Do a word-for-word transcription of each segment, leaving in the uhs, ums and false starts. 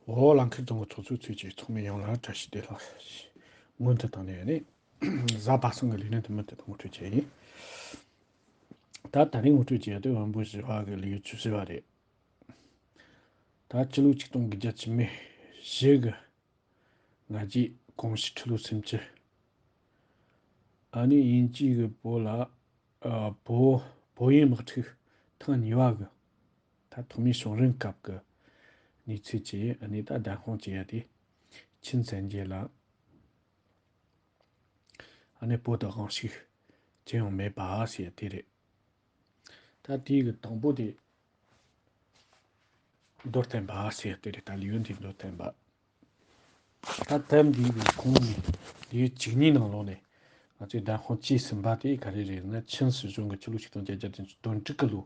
བོད་ལང་ཁེ་རྫོང་གི་ཚོགས་གཙོའི་ཚུལ་གྱིས་ཚོགས་མི་ཡོངས་ལ་བཀྲ་ཤིས་བདེ་ལེགས་སྔོན་དུ་བཏང་ནས་ནི། གཟའ་པ་སངས་ཀྱི་ལས་རིམ་དེ་མུ་མཐུད་དུ་ངོ་སྤྲོད་བྱས་ཡིན། ད་ད་རིང་ངོ་སྤྲོད་བྱས་ཡ་དེ་བོན་པོ་བཞི་པ་གི་ལེའུ་བཅུ་བཞི་པ་རེད། ད་སྤྱི་ལོ་ཆིག་སྟོང་དགུ་བརྒྱ་བཅུ་མེད་བཞི་གི་ང་རྒྱལ་གོང་ཞུས་ཁྲི་ལོ་སུམ་ཅུ། ཨ་ནི་དབྱིན་ཇི་གི་བོད་ལ་ཨ་བོད་བོད་དབྱིན་དམག་འཁྲུག་ཐེངས་གཉིས་པ་གི་ད་ཐོག་མའི་བྱུང་རིམ་སྐབས་ཀྱི་གནས་ཚུལ་གྱི་ཨ་ནི་ད་བདམས་དཔང་བྱེད་ཡ་དེ། ཆིན་བཙན་རྒྱལ་ལ་ཨ་ནི་བོད་དུ་དབང་ཤུགས་ཅི་ཡང་མེད་པ་ཟེར་ཡ་དེ་རེད། ད་དེའི་གི་དང་པོ་དེ་མདོར་བསྟན་པ་ཟེར་ཡ་དེ་རེད། ད་ལེའུ་འདི་མདོར་བསྟན་པ། ད་དེབ་འདིའི་གི་ཁུངས་ནས་ལེའུ་བཅུ་གཉིས་ནང་ལོགས་ནས་ང་ཚོས་བདམས་དཔང་བྱས་ཟིན་པ་དེ་ག་རེ་རེད་ན། ཆིན་སྲིད་གཞུང་གི་ཕྱི་ལོ་ཆིག་སྟོང་བརྒྱད་བརྒྱ་བདུན་ཅུ་དོན་དྲུག་གི་ལོ།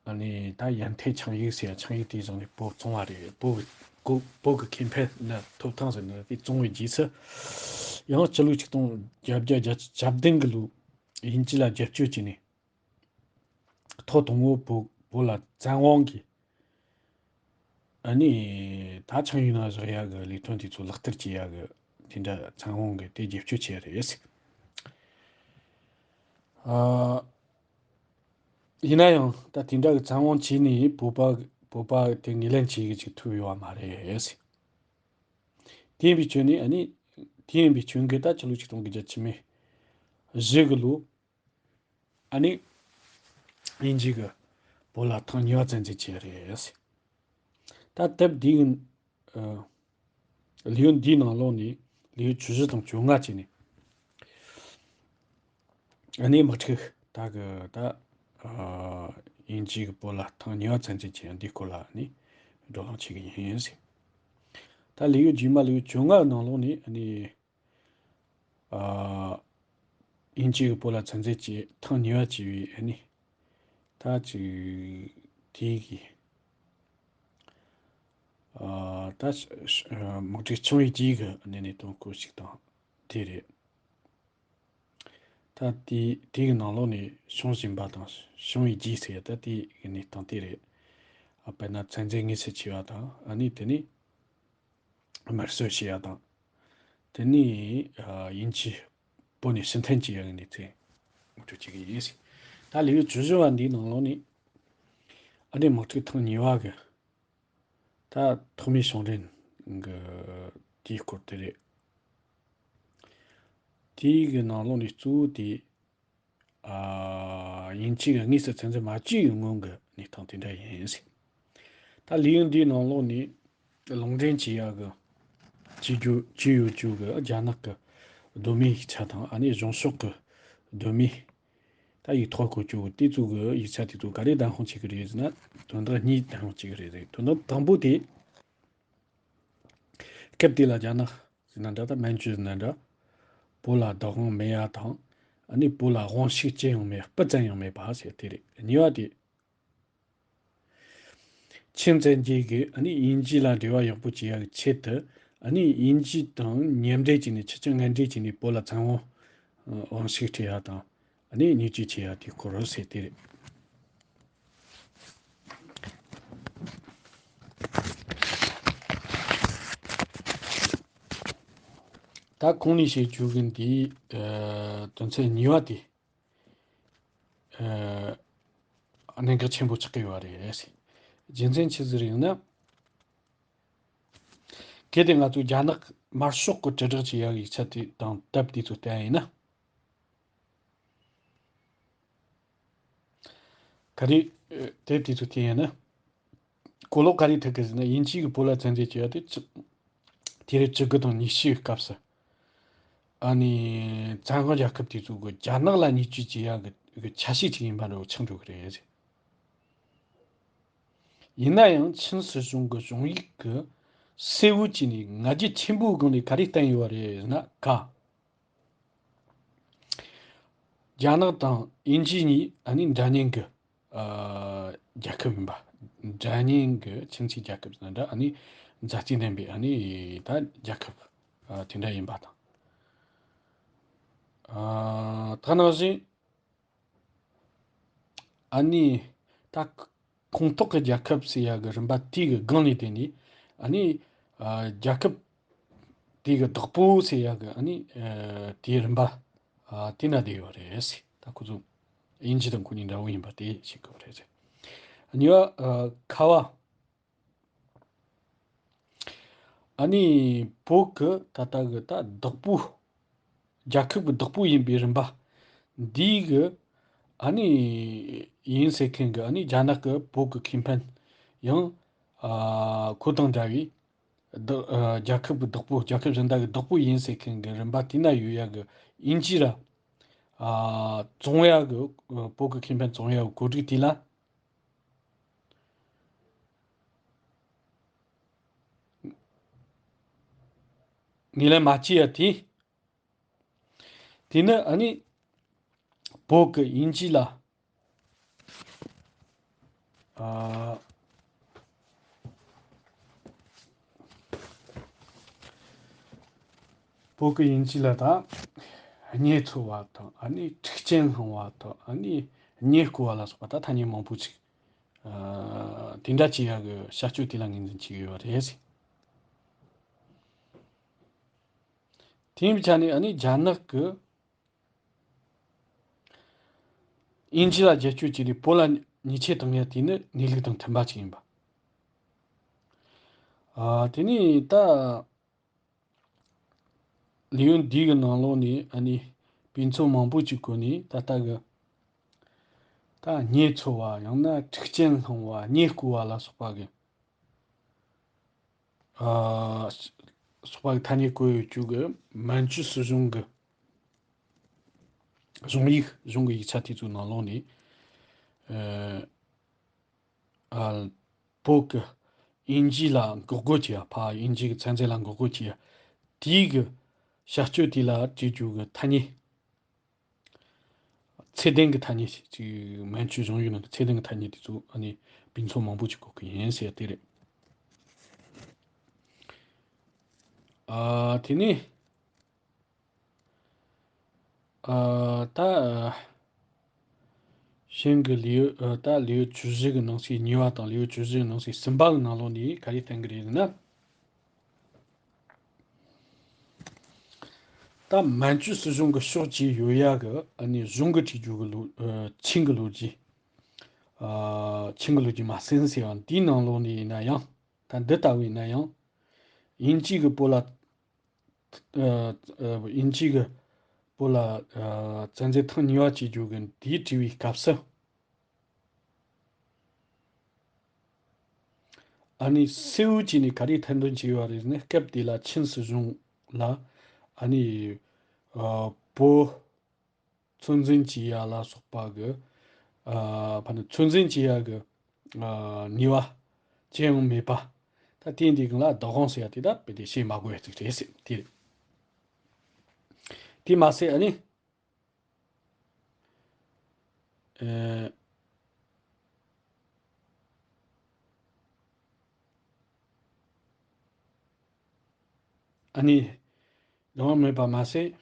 ཨ་ནི་ད་ཡན་ཐེ་ཆིངས་ཡིག་ཟེར་ཡ་ཆིངས་ཡིག་དེའི་བཞག་ནས་བོད་བཙོང་བ་རེད། བོད་ཀྱི་བོད་ཀྱི་ཁེ་ཕན་ལ་ཐོབ་ཐང་ཟེར་ན་དེ་བཙོང་བའི་རྗེས་སུ། ཡང་སྤྱི་ལོ་ཆིག་སྟོང་བརྒྱད་བརྒྱ་བརྒྱད་ཅུ་གྱ་བདུན་གི་ལོ་དབྱིན་ཇི་ལ་རྒྱབ་སྐྱོར་བྱས་ནས། ཐོག་དང་པོ་བོད་བོད་ལ་བཙན་དབང་གིས་ཨ་ནི་ད་ཆིངས་ཡིག་ནང་བཞག་ཡ་གི་ལས་དོན་དེ་ཚོ་ལག་བསྟར་བྱེད་ཡ་གི་དེ་འདྲ་བཙན་དབང་གིས་དེ་རྒྱབ་སྐྱོར་བྱས་རེད། ཨ། ཡིན་ན་ཡང་ད་དེ་འདྲ་གི་བཙན་དབང་བྱས་ནས་བོད་པ་བོད་པ་དེ་ངོས་ལེན་བྱེད་ཀྱི་ཅིག་ཐུབ་ཡོད་པ་མ་རེད། དེ་ཡིན་པའི་ཆོས་ནི་ཨ་ནི་དེ་ཡིན་པའི་ཆོས་འགལ་ད་ཕྱི་ལོ་ཆིག་སྟོང་དགུ་བརྒྱ་བཅུ་མེད་བཞི་གི་ལོ། ཨ་ནི་དབྱིན་ཇི་གི་བོད་ལ་ཐེངས་གཉིས་པ་བཙན་འཛུལ་བྱས་རེད། ད་དེབ་འདིའི་ཨ་ལེའུ་འདིའི་ནང་ལོགས་ནས་ལེའུ་བཅུ་བཞི་དང་བཅོ་ལྔ་བཅས་ནས་ཨ་ནི་དམག་འཁྲུག་ད་གི་ད་ཨ་དབྱིན་ཇི་གི་བོད་ལ་ཐེངས་གཉིས་པ་བཙན་འཛུལ་བྱས་འདིའི་སྐོར་ལ་ཨ་ནི་བགྲོ་གླེང་བྱེད་ཀྱི་ཡིན་ཟེར། ད་ལེའུ་རྗེས་མ་ལེའུ་བཅོ་ལྔ་ནང་ལོགས་ནས་ཨ་ནི། ཨ། དབྱིན་ཇི་གི་བོད་ལ་བཙན་འཛུལ་གྱི་ཐེངས་གཉིས་པ་བྱས་པའི་ཨ་ནི། ད་ཅིག་དེའི་གི། ཨ། ད་ཤ་ཤ་དམག་འཁྲུག་བྱུང་བའི་རྗེས་ཀྱི་ཨ་ནི་གནད་དོན་སྐོར་ཞིག་དང་དེ་རེད། ད་དེ་དེའི་གི་ནང་ལོགས་ནས་བྱུང་བཞིན་པ་དང་བྱུང་བའི་རྗེས་ཟེར་ཡ་ད་དེའི་གི་གནས་སྟངས་དེ་རེད། ཨ། དཔེར་ན་བཙན་འཛུལ་དངོས་སུ་བྱས་པ་དང་ཨ་ནི་དེ་ནས། དམར་གསོད་བྱེད་ཡ་དང་། དེ་ནས་ཨ་དབྱིན་ཇི་བོད་ནས་ཕྱིར་འཐེན་བྱེད་ཡ་གི་གནས་ཚུལ་ངོ་སྤྲོད་བྱེད་ཀྱི་ཡིན། ད་ལེའུ་བཅུ་བཞི་པ་འདིའི་ནང་ལོགས་ནས་ཨ་ནི་དམག་འཁྲུག་ཐེངས་གཉིས་པ་གི་ད་ཐོག་མའི་བྱུང་རིམ་གི་དེའི་སྐོར་དེ་རེད། དེའི་གི་ནང་ལོགས་ནས་གཙོ་བོ་དེ། ཨ། དབྱིན་ཇི་གིས་དངོས་སུ་བཙན་འཛུལ་མ་བྱས་པའི་སྔོན་གྱི་གནས་སྟངས་དེ་འདྲ་ཡིན། ད་ལེའུ་འདིའི་ནང་ལོགས་ནས་ལུང་འདྲེན་བྱེད་ཡག་གི་བྱེད་རྒྱུ་བྱས་ཡོད་རྒྱུ་གི་རྒྱ་ནག་གི་གདོད་མའི་ཡིག་ཆ་དང་ཨ་ནི་གཞུང་ཕྱོགས་ཀྱི་གདོད་མའི་ད་ཡིག་ཐོག་བཀོད་རྒྱུ་གི་དེ་ཚོ་གི་ཡིག་ཆ་དེ་ཚོ་ག་རེ་བདམས་དཔང་བྱེད་ཀྱི་རེད་ཟེར་ན། དོན་དག་གཉིས་བདམས་དཔང་བྱེད་ཀྱི་རེད། དོན་དག་དང་པོ་དེ། སྐབས་དེ་ལ་རྒྱ་ནག་ཟེར་ན་འདྲ་ད་མན་ཇུ་ཟེར་ན་འདྲ། བོད་ལ་བདག་དབང་མེད་ཡ་དང་། ཨ་ནི་བོད་ལ་དབང་ཤུགས་ཅི་ཡང་མེད། སྤུ་ཙམ་ཡང་མེད་པ་ཟེར་དེ་རེད། གཉིས་པ་དེ། ཆིན་བཙན་རྒྱལ་གྱིས་ཨ་ནི་དབྱིན་ཇི་ལ་འབྲེལ་བ་ཡག་པོ་བྱེད་ཡ་གི་ཆེད་དུ། ཨ་ནི་དབྱིན་ཇི་དང་མཉམ་འབྲེལ་བྱས་ནས་ཆུ་ཆུ་ངན་འབྲེལ་བྱས་ནས་བོད་ལ་བཙན་དབང་དབང་ཤུགས་སྤྲད་ཡ་དང་། ཨ་ནི་བརྙས་བཅོས་བྱེད་ཡ་དེའི་སྐོར་ཟེར་དེ་རེད། ད་གོང་ནས་བཤད་རྒྱུ་གི་འདིའི་ཨ་དོན་ཚན་གཉིས་པ་དེ་ཨ་གནད་འགག་ཆེན་པོ་ཆགས་ཀྱི་ཡོད་རེད། རྒྱུ་མཚན་ཆི་ཟིག་རེད་ན། གལ་ཏེ་ང་ཚོས་རྒྱ་ནག་དམར་ཤོག་གི་དྲིལ་བསྒྲགས་བྱེད་ཡག་ཡིག་ཆ་དེ་དང་དེབ་དེ་ཚོ་བལྟས་ཡིན་ན། ག་རེ། ཨ། དེབ་དེ་ཚོ་བལྟས་ཡིན་ན། གོ་ལོག་ག་རེ་ཐུག་གི་ཟེར་ན། དབྱིན་ཇི་གིས་བོད་ལ་བཙན་འཛུལ་བྱས་ཡ་དེ་ཅི། དུས་རབས་བཅུ་དགུ་དང་ཉི་ཤུའི་སྐབས་སུ། ཨ་ནི། བཙན་དབང་རྒྱལ་ཁབ་དེ་ཚོ་གིས་རྒྱ་ནག་ལ་བརྙས་བཅོས་བྱེད་ཡ་གི་གི་ཆ་ཤས་ཅིག་ཡིན་པ་འདྲ་བོ་ཆགས་འགྲོ་གི་རེད། ཡིན་ན་ཡང་ཆིན་སྲིད་གཞུང་གི་གཞུང་ཡིག་གིས་གསལ་བོ་བྱས་ནས་ང་རྒྱལ་ཆེན་པོའི་སྒང་ནས་ག་རེ་བསྟན་ཡོད་པ་རེད་ཟེར་ན། ཀ། རྒྱ་ནག་དང་དབྱིན་ཇི་གཉིས་ཨ་ནི་འདྲ་མཉམ་གི་ཨ་རྒྱལ་ཁབ་ཡིན་པ། འདྲ་མཉམ་གི་ཁྱིམ་མཚེས་རྒྱལ་ཁབ་ཟེར་ན་འདྲ། ཨ་ནི་མཛའ་བརྩེ་ལྡན་པའི་ཨ་ནི་ད་རྒྱལ་ཁབ་ཨ་དེ་འདྲ་ཡིན་པ་དང་། ཨ་ད་ནང་བཞིན་ཨ་ནི་ད་ཁོངས་གཏོགས་ཀྱི་རྒྱལ་ཁབ་ཟེར་ཡ་གི་རིམ་པ་དེ་གི་སྒང་ནས་བསྡད་ནས། ཨ་ནི་ཨ་རྒྱལ་ཁབ་དེ་གི་བདག་པོ་ཟེར་ཡག་གི་ཨ་ནི་ཨ་དེའི་རིམ་པ་ཨ་དེ་ན་བསྡད་ཡོད་རེད་ཟེར། ད་ཁོ་ཚོ་དབྱིན་ཇི་དང་ཁོ་གཉིས་འདྲ་བོ་ཡིན་པ་དེ་ཤེས་དགོས་རེད་ཟེར། གཉིས་པ་ཨ་ཁ་བ། ཨ་ནི་བོད་ཀྱི་ད་ལྟ་གི་ད་བདག་པོ། རྒྱལ་ཁབ་ཀྱི་བདག་པོ་ཡིན་པའི་རིམ་པ་འདིའི་གི་ཨ་ནི་ཡིན་ཟེར་མཁན་གྱི་ཨ་ནི་རྒྱ་ནག་གི་བོད་ཀྱི་ཁེ་ཕན་ཡང་ཨ་ཁོ་དང་འདྲ་བའི་བདག་ཨ་རྒྱལ་ཁབ་ཀྱི་བདག་པོ། རྒྱལ་ཁབ་གཞན་དག་གི་བདག་པོ་ཡིན་ཟེར་མཁན་གྱི་རིམ་པ་དེ་ན་ཡོད་ཡ་གི་དབྱིན་ཇི་ར་ཨ་བཙོང་ཡ་གི་བོད་ཀྱི་ཁེ་ཕན་བཙོང་ཡ་གི་གོ་སྒྲིག་དེ་ལ་ངོས་ལེན་མ་བྱས་ཡ་དེ། དེ་ནི་ཨ་ནི་བོད་ཀྱི་དབྱིན་ཇི་ལ་ཨ་བོད་ཀྱི་དབྱིན་ཇི་ལ་ད་གཉེན་འཚོལ་བ་དང་ཨ་ནི་འཁྲུག་རྐྱེན་སློང་བ་དང་ཨ་ནི་གཉེན་བསྐུལ་བ་ལ་སོགས་པ་ད་ཐ་སྙད་མང་པོ་ཅིག་ཨ་དེ་འདྲ་བྱེད་ཡ་གི་བྱ་སྤྱོད་དེ་ལ་ངོས་འཛིན་བྱེད་ཀྱི་ཡོད་རེད། དེ་ཡིན་པའི་ཆ་ནས་ཨ་ནི་རྒྱ་ནག་གི་དབྱིན་ཇི་ལ་རྒྱབ་སྐྱོར་བྱས་ནས་བོད་ལ་ཉེས་ཆད་བཏང་ཡ་དེ་ནི་གནས་ལུགས་དང་མཐུན་པ་ཅིག་ཡིན་པ། ཨ་དེ་ནས་ད་ལེའུ་འདི་གི་ནང་ལོགས་ནས་ཨ་ནི་དཔེ་མཚོན་མང་པོ་ཅིག་བཀོད་ནས་ད་ལྟ་གི་ད་གཉེན་འཚོལ་བ་ཡང་ན་འཁྲུག་རྐྱེན་སློང་བ་གཉེན་བསྐུལ་བ་ལ་སོགས་པ་གི་ཨ་སོགས་པ་གི་ཐ་སྙད་བཀོད་ཡོད་རྒྱུ་གི་མན་ཇུ་སྲིད་གཞུང་གི་གཞུང་ཡིག་གཞུང་གི་ཡིག་ཆ་དེ་ཚོའི་ནང་ལོགས་ནས་ཨ་ཨ་བོད་ཀྱི་དབྱིན་ཇི་ལ་འགོག་རྒོལ་བྱེད་ཡ། ཕ་དབྱིན་ཇི་གི་ཚན་རྩལ་ལ་འགོག་རྒོལ་བྱེད་ཡ། དེའི་གི་བྱ་སྤྱོད་དེ་ལ་བྱེད་རྒྱུ་གི་ཐ་སྙད། ཚད་ལྡན་གྱི་ཐ་སྙད་ཅིག་མན་ཇུ་གཞུང་ཡིག་ནང་གི་ཚད་ལྡན་གྱི་ཐ་སྙད་དེ་ཚོ་ཨ་ནི་དཔེ་མཚོན་མང་པོ་ཅིག་བཀོད་གི་ཡིན་ཟེར་དེ་རེད། ཨ་དེ་ནས་ཨ་ད་ཤིང་གི་ལེའུ་ཨ་ད་ལེའུ་བཅུ་བཞི་གི་ནང་གསེས་གཉིས་པ་དང་ལེའུ་བཅུ་བཞི་གི་ནང་གསེས་གསུམ་པ་གི་ནང་ལོགས་ནས་ག་རེ་བསྟན་གི་རེད་ཟེར་ན། ད་མན་ཇུ་སྲིད་གཞུང་གི་ཕྱོགས་ཀྱི་ཡོད་ཡ་གི་ཨ་ནི་གཞུང་གི་བྲིས་རྒྱུ་གི་ལོ་ཨ་ཆིང་གི་ལོ་རྒྱུས། ཨ་ཆིང་གི་ལོ་རྒྱུས་མ་ཟིན་ཟེར་བ་འདིའི་ནང་ལོགས་ནས་ཡིན་ན་ཡང་། ད་འདི་ལྟ་བུ་ཡིན་ན་ཡང་། དབྱིན་ཇི་གི་བོད་ལ་ཨ་ཨ་དབྱིན་ཇི་གི་བོད་ལ་ཨ་བཙན་འཛུལ་ཐེངས་གཉིས་པ་བྱེད་རྒྱུ་གི་འདིའི་དྲི་བའི་སྐབས་སུ། ཨ་ནི་སེའུ་ཅི་ནས་ག་རེ་ཐེར་འདོན་བྱས་ཡོད་རེད་ཟེར་ན། སྐབས་དེ་ལ་ཆིན་སྲིད་གཞུང་ལ་ཨ་ནི་ཨ་བོད་ཚོད་འཛིན་བྱེད་ཡ་ལ་སོགས་པ་གི་ཨ་ཕ་ནི་ཚོད་འཛིན་བྱེད་ཡ་གི་ཨ་ནུས་པ་ཅི་ཡང་མེད་པ། ད་དེ་འདི་གང་ལ་བདག་དབང་ཟེར་ཡ་དེ་ད་དཔེ་དེ་བཤད་མ་དགོས་ཡ་ཅིག་རེད་ཟེར་དེ་རེད། དེ་མ་ཟད་ཨ་ནི། ཨེ། ཨ་ནི། བདག་དབང་མེད་པ་མ་ཟད།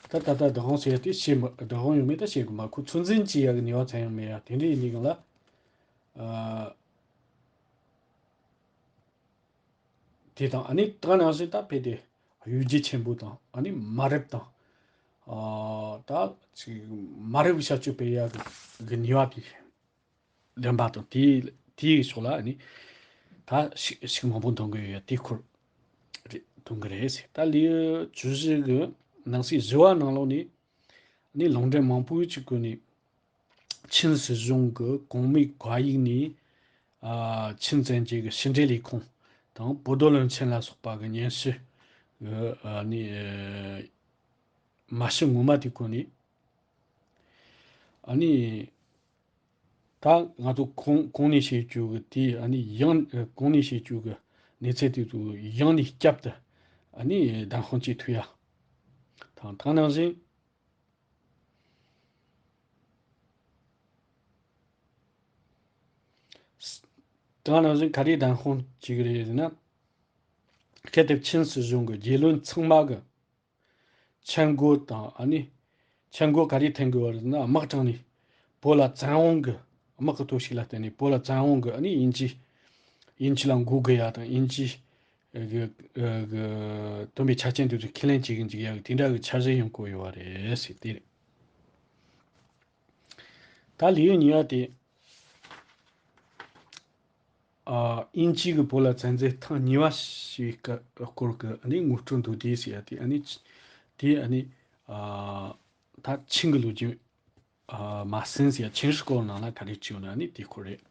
ད་ད་ལྟ་བདག་དབང་ཟེར་ཡ་དེ་བཤད་མི་བདག་དབང་ཡོད་མེད་ད་བཤད་དགོས་མ། ཁོ་ཚོད་འཛིན་བྱེད་ཡ་གི་ནུས་པ་ཙམ་ཡང་མེད་ཡ་དེ་འདྲ་ཡིན་དུས་གང་ལ། ཨ། དེ་དང་ཨ་ནི་ད་ག་ནང་བཞིན་ད་དཔེ་དེ་གཡོ་སྒྱུ་ཆེན་པོ་དང་ཨ་ནི་མ་རབས་དང་། ཨ་ད་ཅིག་མ་རབས་ཀྱི་བྱ་སྤྱོད་སྤེལ་ཡག་གི་ནུས་པ་དེ་ལྡན་པ་དང་། དེའི་དེའི་ཕྱོགས་ལ་ཨ་ནི་ད་ཤུགས་ཤུགས་མང་པོ་འདོན་གི་ཡོད་ཡ་དེ་ཁུར་རེད་འདོན་གི་རེད་ཟེར། ད་ལེའུ་བཅུ་བཞི་གི་ནང་གསེས་བཞི་བ་ནང་ལོགས་ནས་ཨ་ནི་ལུང་འདྲེན་མང་པོ་ཅིག་བཀོད་ནས། ཆིན་སྲིད་གཞུང་གི་གོང་མའི་བཀའ་ཡིག་ནས། ཨ་ཆིན་བཙན་བྱོལ་གྱི་ཕྱི་འབྲེལ་ལས་ཁུངས་དང་བོད་རྡོར་གླིང་ཆེན་ལ་སོགས་པ་གི་སྙན་ཞུ་གི་ཨ་ནི་ཨ་མ་ཤི་ངོ་མ་དེ་བཀོད་ནས། ཨ་ནི་ད་ང་ཚོ་གོང་གོང་ནས་བཤད་རྒྱུ་གི་དེ་ཨ་ནི་ཡང་གོང་ནས་བཤད་རྒྱུ་གི་གནས་ཚུལ་དེ་ཚོ་ཡང་ནས་བསྐྱར་དུ་ཨ་ནི་བདམས་དཔང་བྱེད་ཐུབ་ཡ་དང་། ད་ནང་བཞིན། ད་ནང་བཞིན་ག་རེ་བདམས་དཔང་བྱེད་ཀྱི་རེད་ཟེར་ན། གལ་ཏེ་ཆིན་སྲིད་གཞུང་གི་རྒྱལ་བློན་ཚང་མ་གི་མཆན་འགོད་དང་ཨ་ནི་མཆན་འགོད་ག་རེ་འཐེན་དགོས་པ་རེད་ཟེར་ན། དམག་དྲངས་ནས་བོད་ལ་བཙན་དབང་གི་དམག་གི་སྟོབས་ཤུགས་ལ་བརྟེན་ནས་བོད་ལ་བཙན་དབང་གི་ཨ་ནི་དབྱིན་ཇི་ དབྱིན་ཇི་ལ་མགོ་སྒུར་ཡ་དང་དབྱིན་ཇི་གི་གི་བཏོན་པའི་ཆ་རྐྱེན་དེ་ཚོ་ཁས་ལེན་བྱེད་གི་འཇུག་ཡ་གི་དེ་འདྲ་གི་འཆར་གཞི་ཡང་བཀོད་ཡོད་པ་རེད་ཟེར་དེ་རེད། ད་ལེའུ་གཉིས་པ་དེ། ཨ། དབྱིན་ཇི་གི་བོད་ལ་བཙན་འཛུལ་ཐེངས་གཉིས་པ་ཞིག་གི་སྐོར་གི་ཨ་ནི་ངོ་སྤྲོད་མདོར་བསྡུས་ཟེར་ཡ་དེ་ཨ་ནི་དེ་ཨ་ནི་ཨ། ད་ཆིང་གི་ལོ་རྒྱུས་ཨ། མ་ཟིན་ཟེར་ཡ་ཆིང་ཧྲི་སྐོར་ནང་ལ་ག་རེ་བྲིས་ཡོད་ན་ཨ་ནི་དེ་སྐོར་རེད།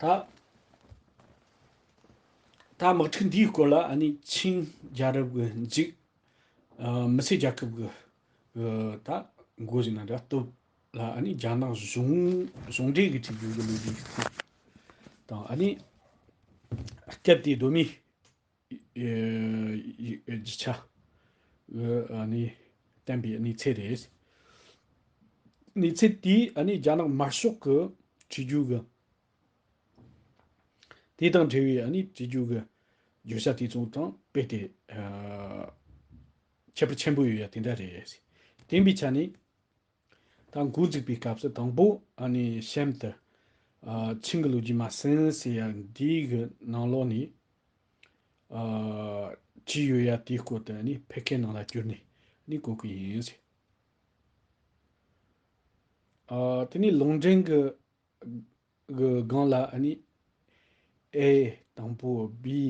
ད་ད་དམག་འཁྲུག་འདིའི་སྐོར་ལ་ཨ་ནི་ཆིང་རྒྱལ་རབས་ཀྱི་མཇུག་ཨ། མི་སེར་རྒྱལ་ཁབ་ཀྱི་ཨ། ད་འགོ་ཟིན་ན་འདྲ་སྟོབས་ལ་ཨ་ནི་རྒྱ་ནག་གཞུང་གཞུང་འབྲེལ་གྱི་ཁྲིམས་གཞུང་གི་ལུགས་འདི་དང་ཨ་ནི་སྐབས་དེའི་གདོད་མའི་ཨ། རྒྱུ་ཆ་ཨ་ནི་བསྟན་པའི་གནས་ཚད་རེད། གནས་ཚད་དེས་ཨ་ནི་རྒྱ་ནག་དམར་ཤོག་གི་བྲིས་རྒྱུ་གི་དེ་དང་འབྲེལ་བའི་ཨ་ནི་བྲིས་རྒྱུ་གི་བརྗོད་བྱ་དེ་ཚོ་དང་དཔེ་དེ་ཨ། ཁྱད་པར་ཆེན་པོ་ཡོད་ཡ་དེ་འདྲ་རེད། དེ་ཡིན་པའི་ཆ་ནས་ད་འགོ་འཛུགས་པའི་སྐབས་སུ་དང་པོ་ཨ་ནི་གཤམ་དུ་ཨ། ཆིང་གི་ལོ་རྒྱུས་མ་ཟིན་ཟེར་ཡ་འདིའི་གི་ནང་ལོགས་ནས་ཨ། བྲིས་ཡོད་ཡ་དེའི་སྐོར་དུ་ཨ་ནི་ཕལ་སྐད་ནང་ལ་བསྒྱུར་ནས་ཨ་ནི་བཀོད་གི་ཡིན་ཟེར། ཨ། དེ་ནས་ལུང་འདྲེན་གི་གི་སྒང་ལ་ཨ་ནི་ཨེ་དང་པོ་བི་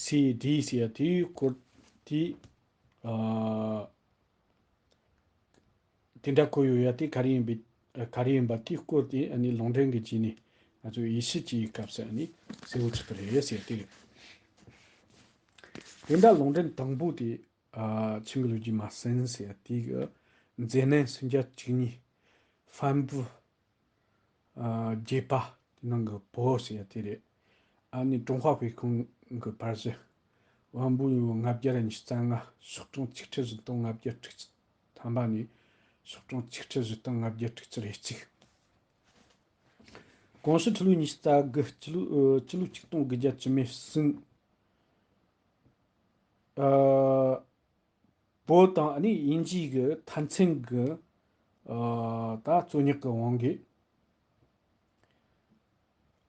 སི་ཌི་ཟེར་ཡ་དེའི་སྐོར་དེ་ཨ། དེ་འདྲ་བཀོད་ཡོད་ཡ་དེ་ག་རེ་ཡིན་པའི་ག་རེ་ཡིན་པ་དེའི་སྐོར་དེ་ཨ་ནི་ལུང་འདྲེན་གྱི་རྗེས་ནས་ང་ཚོས་དབྱེ་ཞིབ་བྱེད་ཡའི་སྐབས་སུ་ཨ་ནི་གསལ་བོ་ཆགས་ཀྱི་རེད་ཟེར་དེ་རེད། དེ་འདྲ་ལུང་འདྲེན་དང་པོ་དེ་ཨ། ཆིང་གི་ལོ་རྒྱུས་མ་ཟིན་ཟེར་ཡ་དེ་གི་མཛད་གནས་སུམ་བརྒྱ་བཅུ་གཉིས། ཧྥན་པུ་ཨ། བརྒྱད་པ་དེ་ནང་གི་བོད་ཟེར་ཡ་དེ་རེད། ཨ་ནི་ཀྲུང་ཧྭ་དཔེ་ཁང་གི་པར་གཞི། དབང་པོའི་ལྔ་བརྒྱ་ཉི་ཤུ་རྩ་ལྔ། ཤོག་གྲངས་ཆིག་ཁྲི་བཞི་སྟོང་ལྔ་བརྒྱ་དྲུག་ཅུ་ཐམ་པ་ནས་ཤོག་གྲངས་ཆིག་ཁྲི་བཞི་སྟོང་ལྔ་བརྒྱ་དྲུག་ཅུ་རེ་གཅིག་གོང་ཞུ་ཁྲི་ལོ་ཉི་ཤུ་རྩ་དགུ་སྤྱི་ལོ་ཨ། སྤྱི་ལོ་ཆིག་སྟོང་དགུ་བརྒྱ་བཅུ་མེད་གསུམ། ཨ། བོད་དང་ཨ་ནི་དབྱིན་ཇི་གི་མཐའ་མཚན་གི་ཨ། ད་རྩོད་རྙོག་གི་དབང་གིས་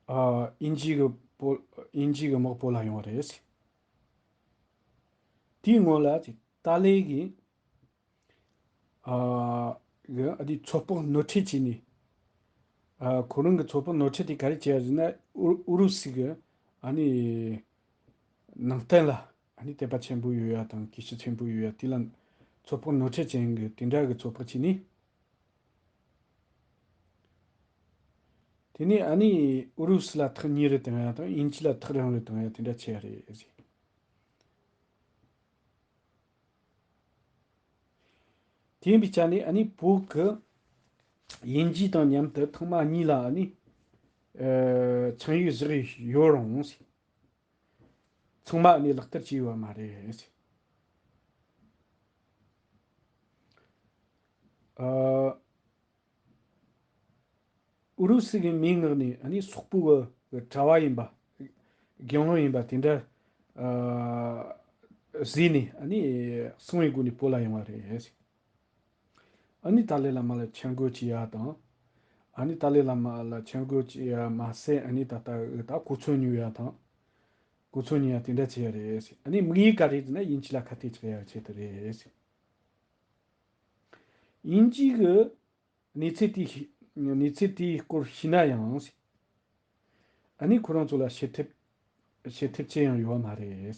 ཨ། དབྱིན་ཇི་གི་བོད་དབྱིན་ཇི་གི་དམག་བོད་ལ་ཡོང་བ་རེད། དེའི་སྔོན་ལ་ཏཱ་ལའི་གིས་ཨ། གི་ཨ་ནི་ཚོད་དཔག་ནོར་འཁྲུལ་བྱས་ནས། ཨ། ཁོ་རང་གི་ཚོད་དཔག་ནོར་འཁྲུལ་དེ་ག་རེ་བྱས་ཟེར་ན་ཨུ་ཨུ་རུ་སུ་གི་ཨ་ནི་ནང་བསྟན་ལ་ཨ་ནི་དད་པ་ཆེན་པོ་ཡོད་ཡ་དང་གུས་ཞབས་ཆེན་པོ་ཡོད་ཡ་དེ་ལ་ཚོད་དཔག་ནོར་འཁྲུལ་ཅན་གི་དེ་འདྲ་གི་ཚོད་དཔག་བྱས་ནས། དེ་ནས་ཨ་ནི་ཨུ་རུ་སུ་ལ་ཐག་ཉེ་རུ་བཏང་ཡ་དང་དབྱིན་ཇི་ལ་ཐག་རིང་རུ་བཏང་ཡ་དེ་འདྲ་བྱས་རེད། དེ་ཡིན་པའི་ཆ་ནས་ཨ་ནི་བོད་ཀྱི་དབྱིན་ཇི་དང་མཉམ་དུ་ཐེངས་མ་གཉིས་ལ་ཨ་ནི་ཨ། ཆིངས་ཡིག་བཞག་ཡོད་རུང་ཚང་མ་ཨ་ནི་ལག་བསྟར་བྱས་ཡོད་མ་རེད། ཨ། ཨུ་རུ་སུ་གི་མིང་མངགས་ནས་ཨ་ནི་སོག་པོ་གི་གྲྭ་བ་ཡིན་པ། དགེ་སློང་ཡིན་པ་དེ་འདྲ་ཨ། བཟོས་ནས་ཨ་ནི་གསང་བའི་སྒོ་ནས་བོད་ལ་ཡོང་བ་རེད། ཨ་ནི་ཏཱ་ལའི་བླ་མ་ལ་ཆེ་བགོས་བྱེད་ཡ་དང་། ཨ་ནི་ཏཱ་ལའི་བླ་མ་ལ་ཆེ་བགོས་བྱེད་ཡ་མ་ཟད་ཨ་ནི་ད་ལྟ་ད་གོ་མཚོན་ཉོ་ཡ་དང་། གོ་མཚོན་ཉོ་ཡ་དེ་འདྲ་བྱེད་ཡ་རེད། ཨ་ནི་དམིགས་ཡུལ་ག་རེ་ཡིན་ན་དབྱིན་ཇི་ལ་ཁ་གཏད་གཅོག་ཡ་ཆེད་དུ་རེད། དབྱིན་ཇི་གི་གནས་ཚུལ་དེ་ཤེས། གནས་ཚུལ་དེའི་སྐོར་ཤེས་ན་ཡང་། ཨ་ནི་ཁོ་རང་ཚོ་ལ་བྱེད་ཐབས་བྱེད་ཐབས་ཅི་ཡང་ཡོད་མ་རེད།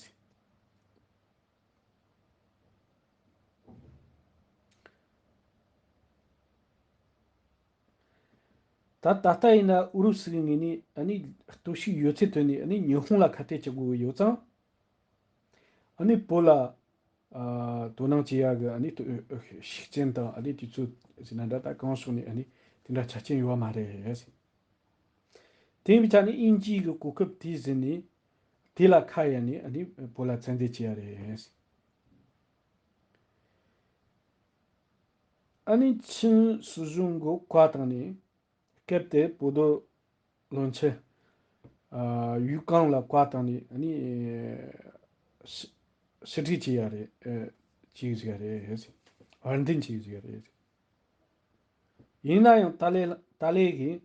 ད་ད་ལྟ་ཡིན་ན་ཨུ་རུ་སུ་གི་ངོས་ནས་ཨ་ནི་སྟོབས་ཤུགས་ཡོད་ཚད་བཏོན་ནས་ཨ་ནི་ཉི་ཧོང་ལ་ཁ་གཏད་གཅོག་དགོས་ཡོད་ཙང་། ཨ་ནི་བོད་ལ་ཨ། དོ་སྣང་བྱེད་ཡག་གི་ཨ་ནི་ཤུགས་རྐྱེན་དང་ཨ་ནི་དུས་ཚོད་ཟེར་ན་འདྲ་ད་གང་ཕྱོགས་ནས་ཨ་ནི་དེ་འདྲ་ཆ་རྐྱེན་ཡོད་མ་རེད། དེ་ཡིན་པའི་ཆ་ནས་དབྱིན་ཇིའི་གི་གོ་སྐབས་དེ་ཟིན་ནས་དེ་ལ་ཁ་གཡར་ནས་ཨ་ནི་བོད་ལ་བཙན་འཛུལ་བྱས་ཡ་རེད། ཨ་ནི་ཆིན་སྲིད་གཞུང་གི་བཀའ་བཏང་ནས། སྐབས་དེར་བོད་དོན་བློན་ཆེན། ཨ། ཡུས་ཀང་ལ་བཀའ་བཏང་ནས་ཨ་ནི་ཕྱི་ཕྱིར་འཐེན་བྱས་ཡ་རེད། ཨ། བྱས་ཟིག་ཡ་རེད། ར་འཐེན་བྱས་ཟིག་ཡ་རེད། ཡིན་ན་ཡང་ཏཱ་ལའི་ཏཱ་ལའི་གིས་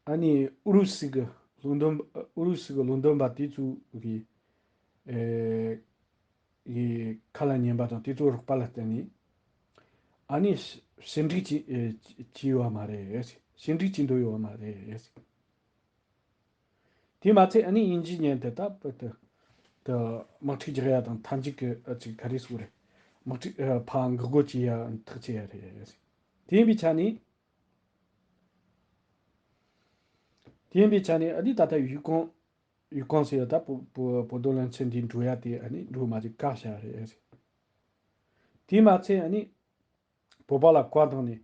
ཨ་ནི་ཨུ་རུ་སུ་གི་བློ་འདོན་ཨུ་རུ་སུ་གི་བློ་འདོན་པ་དེ་ཚོ་གི་ཨེ་གི་ཁ་ལ་ཉན་པ་དང་དེ་ཚོ་རོགས་པ་ལ་བརྟེན་ནས། ཨ་ནི་ཞི་འགྲིག་བྱེད་ཨེ་བྱས་ཡོད་མ་རེད། ཞི་འགྲིག་བྱེད་འདོད་ཡོད་མ་རེད། དེ་མ་ཚད་ཨ་ནི་དབྱིན་ཇི་ཉན་དེ་ད་བུ་དེ་དེ་དམག་འཁྲུག་རྒྱག་ཡ་དང་མཐའ་མཇུག་གི་ཨ་ཅིག་ག་རེ་ཟེར་དགོས་རེད། དམག་འཁྲུག་ཨ་ཕར་འགག་སྒོ་བྱེད་ཡ་ཐག་བཅད་ཡ་རེད། དེ་ཡིན་པའི་ཆ་ནས། དེ་ཡིན་པའི་ཆ་ནས་ཨ་ནི་ད་ལྟ་ཡུས་ཀོང་ཡུས་ཀོང་ཟེར་ཡ་ད་བོ་བོ་བོད་རྡོ་གླིང་ཆེན་འདི་འགྲོ་ཡ་དེ་ཨ་ནི་འགྲོ་མ་ཅིག་བཀག་བཞག་རེད། དེ་མ་ཚད་ཨ་ནི་བོད་པ་ལ་བཀའ་བཏང་ནས་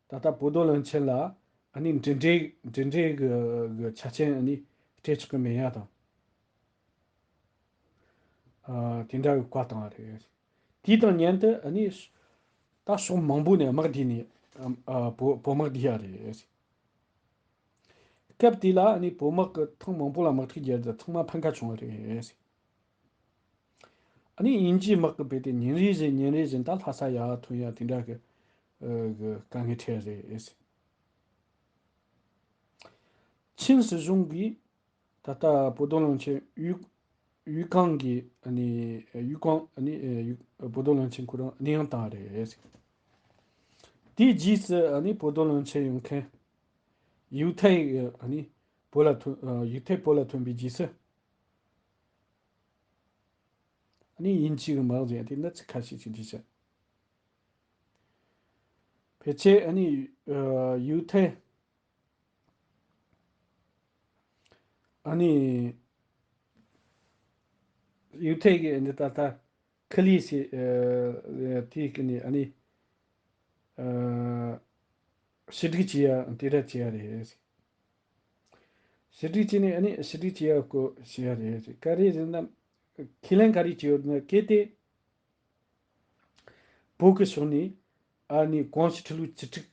ད་ལྟ་བོད་རྡོ་གླིང་ཆེན་ལ་ཨ་ནི་འབྲེལ་འདྲིས་འབྲེལ་འདྲིས་གི་གི་ཆ་རྐྱེན་ཨ་ནི་སྤྲད་ཆོག་གི་མེད་ཡ་དང་། ཨ་དེ་འདྲ་གི་བཀའ་བཏང་བ་རེད། དེ་དང་མཉམ་དུ་ཨ་ནི་ད་ཕྱོགས་མང་པོ་ནས་དམག་བསྡུས་ནས་ཨ་བོད་བོད་དམག་བསྡུས་ཡ་རེད། སྐབས་དེ་ལ་ཨ་ནི་བོད་དམག་གི་ཐེངས་མང་པོ་ལ་དམག་འཁྲུག་བརྒྱབ་སྟེ་ཚང་མ་ཕམ་ཁ་བྱུང་བ་རེད། ཨ་ནི་དབྱིན་ཇིའི་དམག་གི་བེད་དེ་ཉིན་རེ་བཞིན་ཉིན་རེ་བཞིན་ད་ལྷ་ས་ཡར་ཐོན་ཡ་དེ་འདྲ་གི་ཨ་གི་དཀའ་ངལ་འཕྲད་རེད། ཆིན་སྲིད་གཞུང་གིས་ད་ལྟ་བོད་རྡོ་གླིང་ཆེན་ཡུས་ཡུས་ཀང་གི་ཨ་ནི་ཡུས་ཀང་ཨ་ནི་ཡུས་བོད་རྡོ་གླིང་ཆེན་ཁོ་རང་གནས་དབྱུང་བཏང་རེད། དེའི་རྗེས་སུ་ཨ་ནི་བོད་རྡོ་གླིང་ཆེན་ཡོང་མཁན་ཡུ་ཐའི་ཨ་ནི་བོད་ལ་ཐོན་ཡུ་ཐའི་བོད་ལ་ཐོན་པའི་རྗེས་སུ་ཨ་ནི་དབྱིན་ཇི་གི་དམག་ཟེར་དེ་འདྲ་ཚིག་ཁ་ཤས་ཅིག་བྲིས་ཤག་ཕལ་ཆེར་ཨ་ནི་ཡུ་ཐའི་ཨ་ནི་ཡུ་ཐའི་གི་འདི་ད་ལྟ་ཁི་ལི་སི་ཨ་དེའི་སྐད་ནས་ཨ་ནི་ཨ་ཞི་འགྲིག་བྱེད་ཡ་དེ་འདྲ་བྱེད་ཡ་རེད། ཞི་འགྲིག་བྱས་ནས་ཨ་ནི་ཞི་འགྲིག་བྱེད་ཡ་སྐོར་བཤད་ཡ་རེད། ག་རེ་ཟེར་ན་ཁས་ལེན་ག་རེ་བྱས་ཡོད་ན་གལ་ཏེ། བོད་ཀྱི་ཕྱོགས་ནས་ཨ་ནི་ཀོང་ཞི་ཁྲི་ལོའི་བཅུ་དྲུག་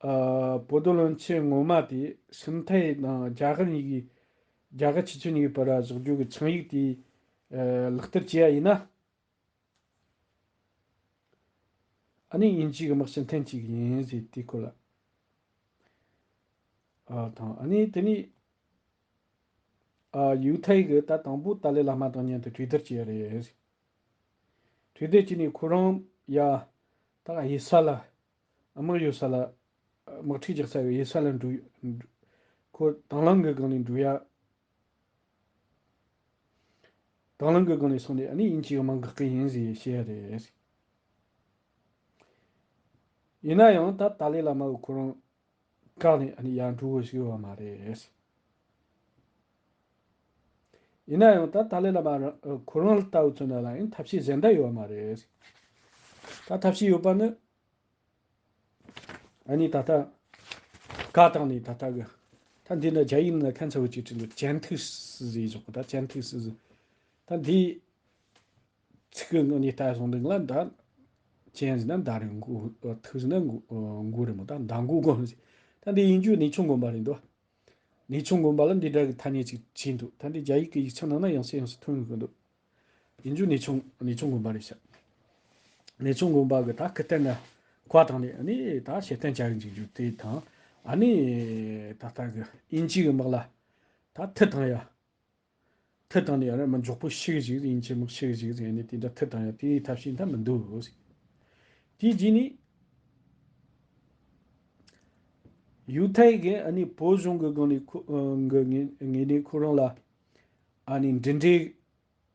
ཨ་བོད་རྡོ་གླིང་ཆེན་ངོ་མ་དེ་ཧྲིན་ཐའེ་དང་རྒྱ་གར་གཉིས་ཀྱི་རྒྱ་གར་ཆོས་ཁྲིམས་གཉིས་ཀྱི་བར་བཞག་རྒྱུ་གི་ཆིངས་ཡིག་དེ་ཨ་ལག་བསྟར་བྱས་ཡ་ཡིན་ན། ཨ་ནི་དབྱིན་ཇི་གི་དམག་ཕྱིར་འཐེན་བྱེད་ཀྱི་ཡིན་ཟེར་དེའི་སྐོར་ལ། ཨ་དང་ཨ་ནི་དེ་ནི། ཨ་ཡུ་ཐའི་གི་ད་དང་པོ་ཏཱ་ལའི་བླ་མ་དང་མཉམ་དུ་གྲོས་བསྡུར་བྱས་རེད། གྲོས་བསྡུར་བྱས་ནས་ཁོ་རང་ཡ་ད་གཡུལ་ས་ལ་དམག་ཡོད་ས་ལ་དམག་འཁྲུག་རྒྱག་ས་གི་གཡུལ་ས་ལ་འགྲོ་ཁོ་དྭང་བླངས་གི་སྒང་ནས་འགྲོ་ཡ། དྭང་བླངས་གི་སྒང་ནས་སོང་ནས་ཨ་ནི་དབྱིན་ཇིའི་དམག་འགག་གི་ཡིན་ཟེར་བཤད་ཡ་རེད། ཡིན་ན་ཡང་ད་ཏཱ་ལའི་བླ་མ་གི་ཁོ་རང་བཀག་ནས་ཨ་ནི་ཡར་འགྲོ་དགོས་ཞིག་ཡོད་པ་མ་རེད། ཡིན་ན་ཡང་ད་ཏཱ་ལའི་བླ་མ་རང་ཁོ་རང་ལ་ལྟ་བུ་མཚོན་ན་ལ་ཡང་ཐབས་ཤེས་གཞན་དག་ཡོད་པ་མ་རེད། ད་ཐབས་ཤེས་ཡོད་པ་ནི། ཨ་ནི་ད་ལྟ་བཀའ་བཏང་ནས་ད་ལྟ་གི་ད་འདི་ན་རྒྱ་ཡིག་ནང་ཁ་མཚར་བོ་ཅིག་བྲིས་འདུག་ཅན་ཐིག་སི་ཟེར་བཞག་གི་ད་ཅན་ཐིག་སི་ཟེར། ད་འདི་ཚིག་གི་ངོས་ནས་ལྟ་སོང་འདུག་ལ་ད་ཅན་ཟེར་ན་མདའ་རེད། མགོ་ཐིག་ཟེར་ན་མགོ་མགོ་རེད་མོ། ད་མདའ་མགོ་དགོན་ཟེར། ད་འདི་ཡིན་རྒྱུ་གནས་ཆུང་དགོན་པ་རེད་འདུག་གནས་ཆུང་དགོན་པ་ལ་འདི་འདྲ་གི་ཐ་སྙད་ཅིག་བྲིས་འདུག་ད་འདི་རྒྱ་ཡིག་གི་ཡིག་ཆ་ནང་ན་ཡང་སེ་ཡང་སེ་ཐོན་གི་འདུག་ཡིན་རྒྱུ་གནས་ཆུང་གནས་ཆུང་དགོན་པ་རེད་ཤག་གནས་ཆུང་དགོན་པ་གི་ད་ཁི་ཏན་ན་བཀའ་བཏང་ནས་ཨ་ནི་ད་ཞེ་བརྟན་བྱ་གི་འཇུག་རྒྱུ་དེ་དང་ཨ་ནི་ད་ལྟ་གི་དབྱིན་ཇི་གི་དམག་ལ་ད་མཐུ་བཏང་ཡ། མཐུ་བཏང་ནས་ཨ་ར་མ་མགྱོགས་པོ་ཤི་གི་ཞིག་དབྱིན་ཇི་དམག་ཤི་གི་ཞིག་ཟེར་ནས་དེ་འདྲ་མཐུ་བཏང་ཡ་དེའི་ཐབས་ཤེས་ད་མི་འདུག་དེའི་རྗེས་ནས་ཡུ་ཐའི་གི་ཨ་ནི་བོད་གཞུང་གི་སྒང་ནས་ཁོ་གི་ངོས་ནས་ཁོ་རང་ལ་ཨ་ནི་འབྲེལ་འདྲིས།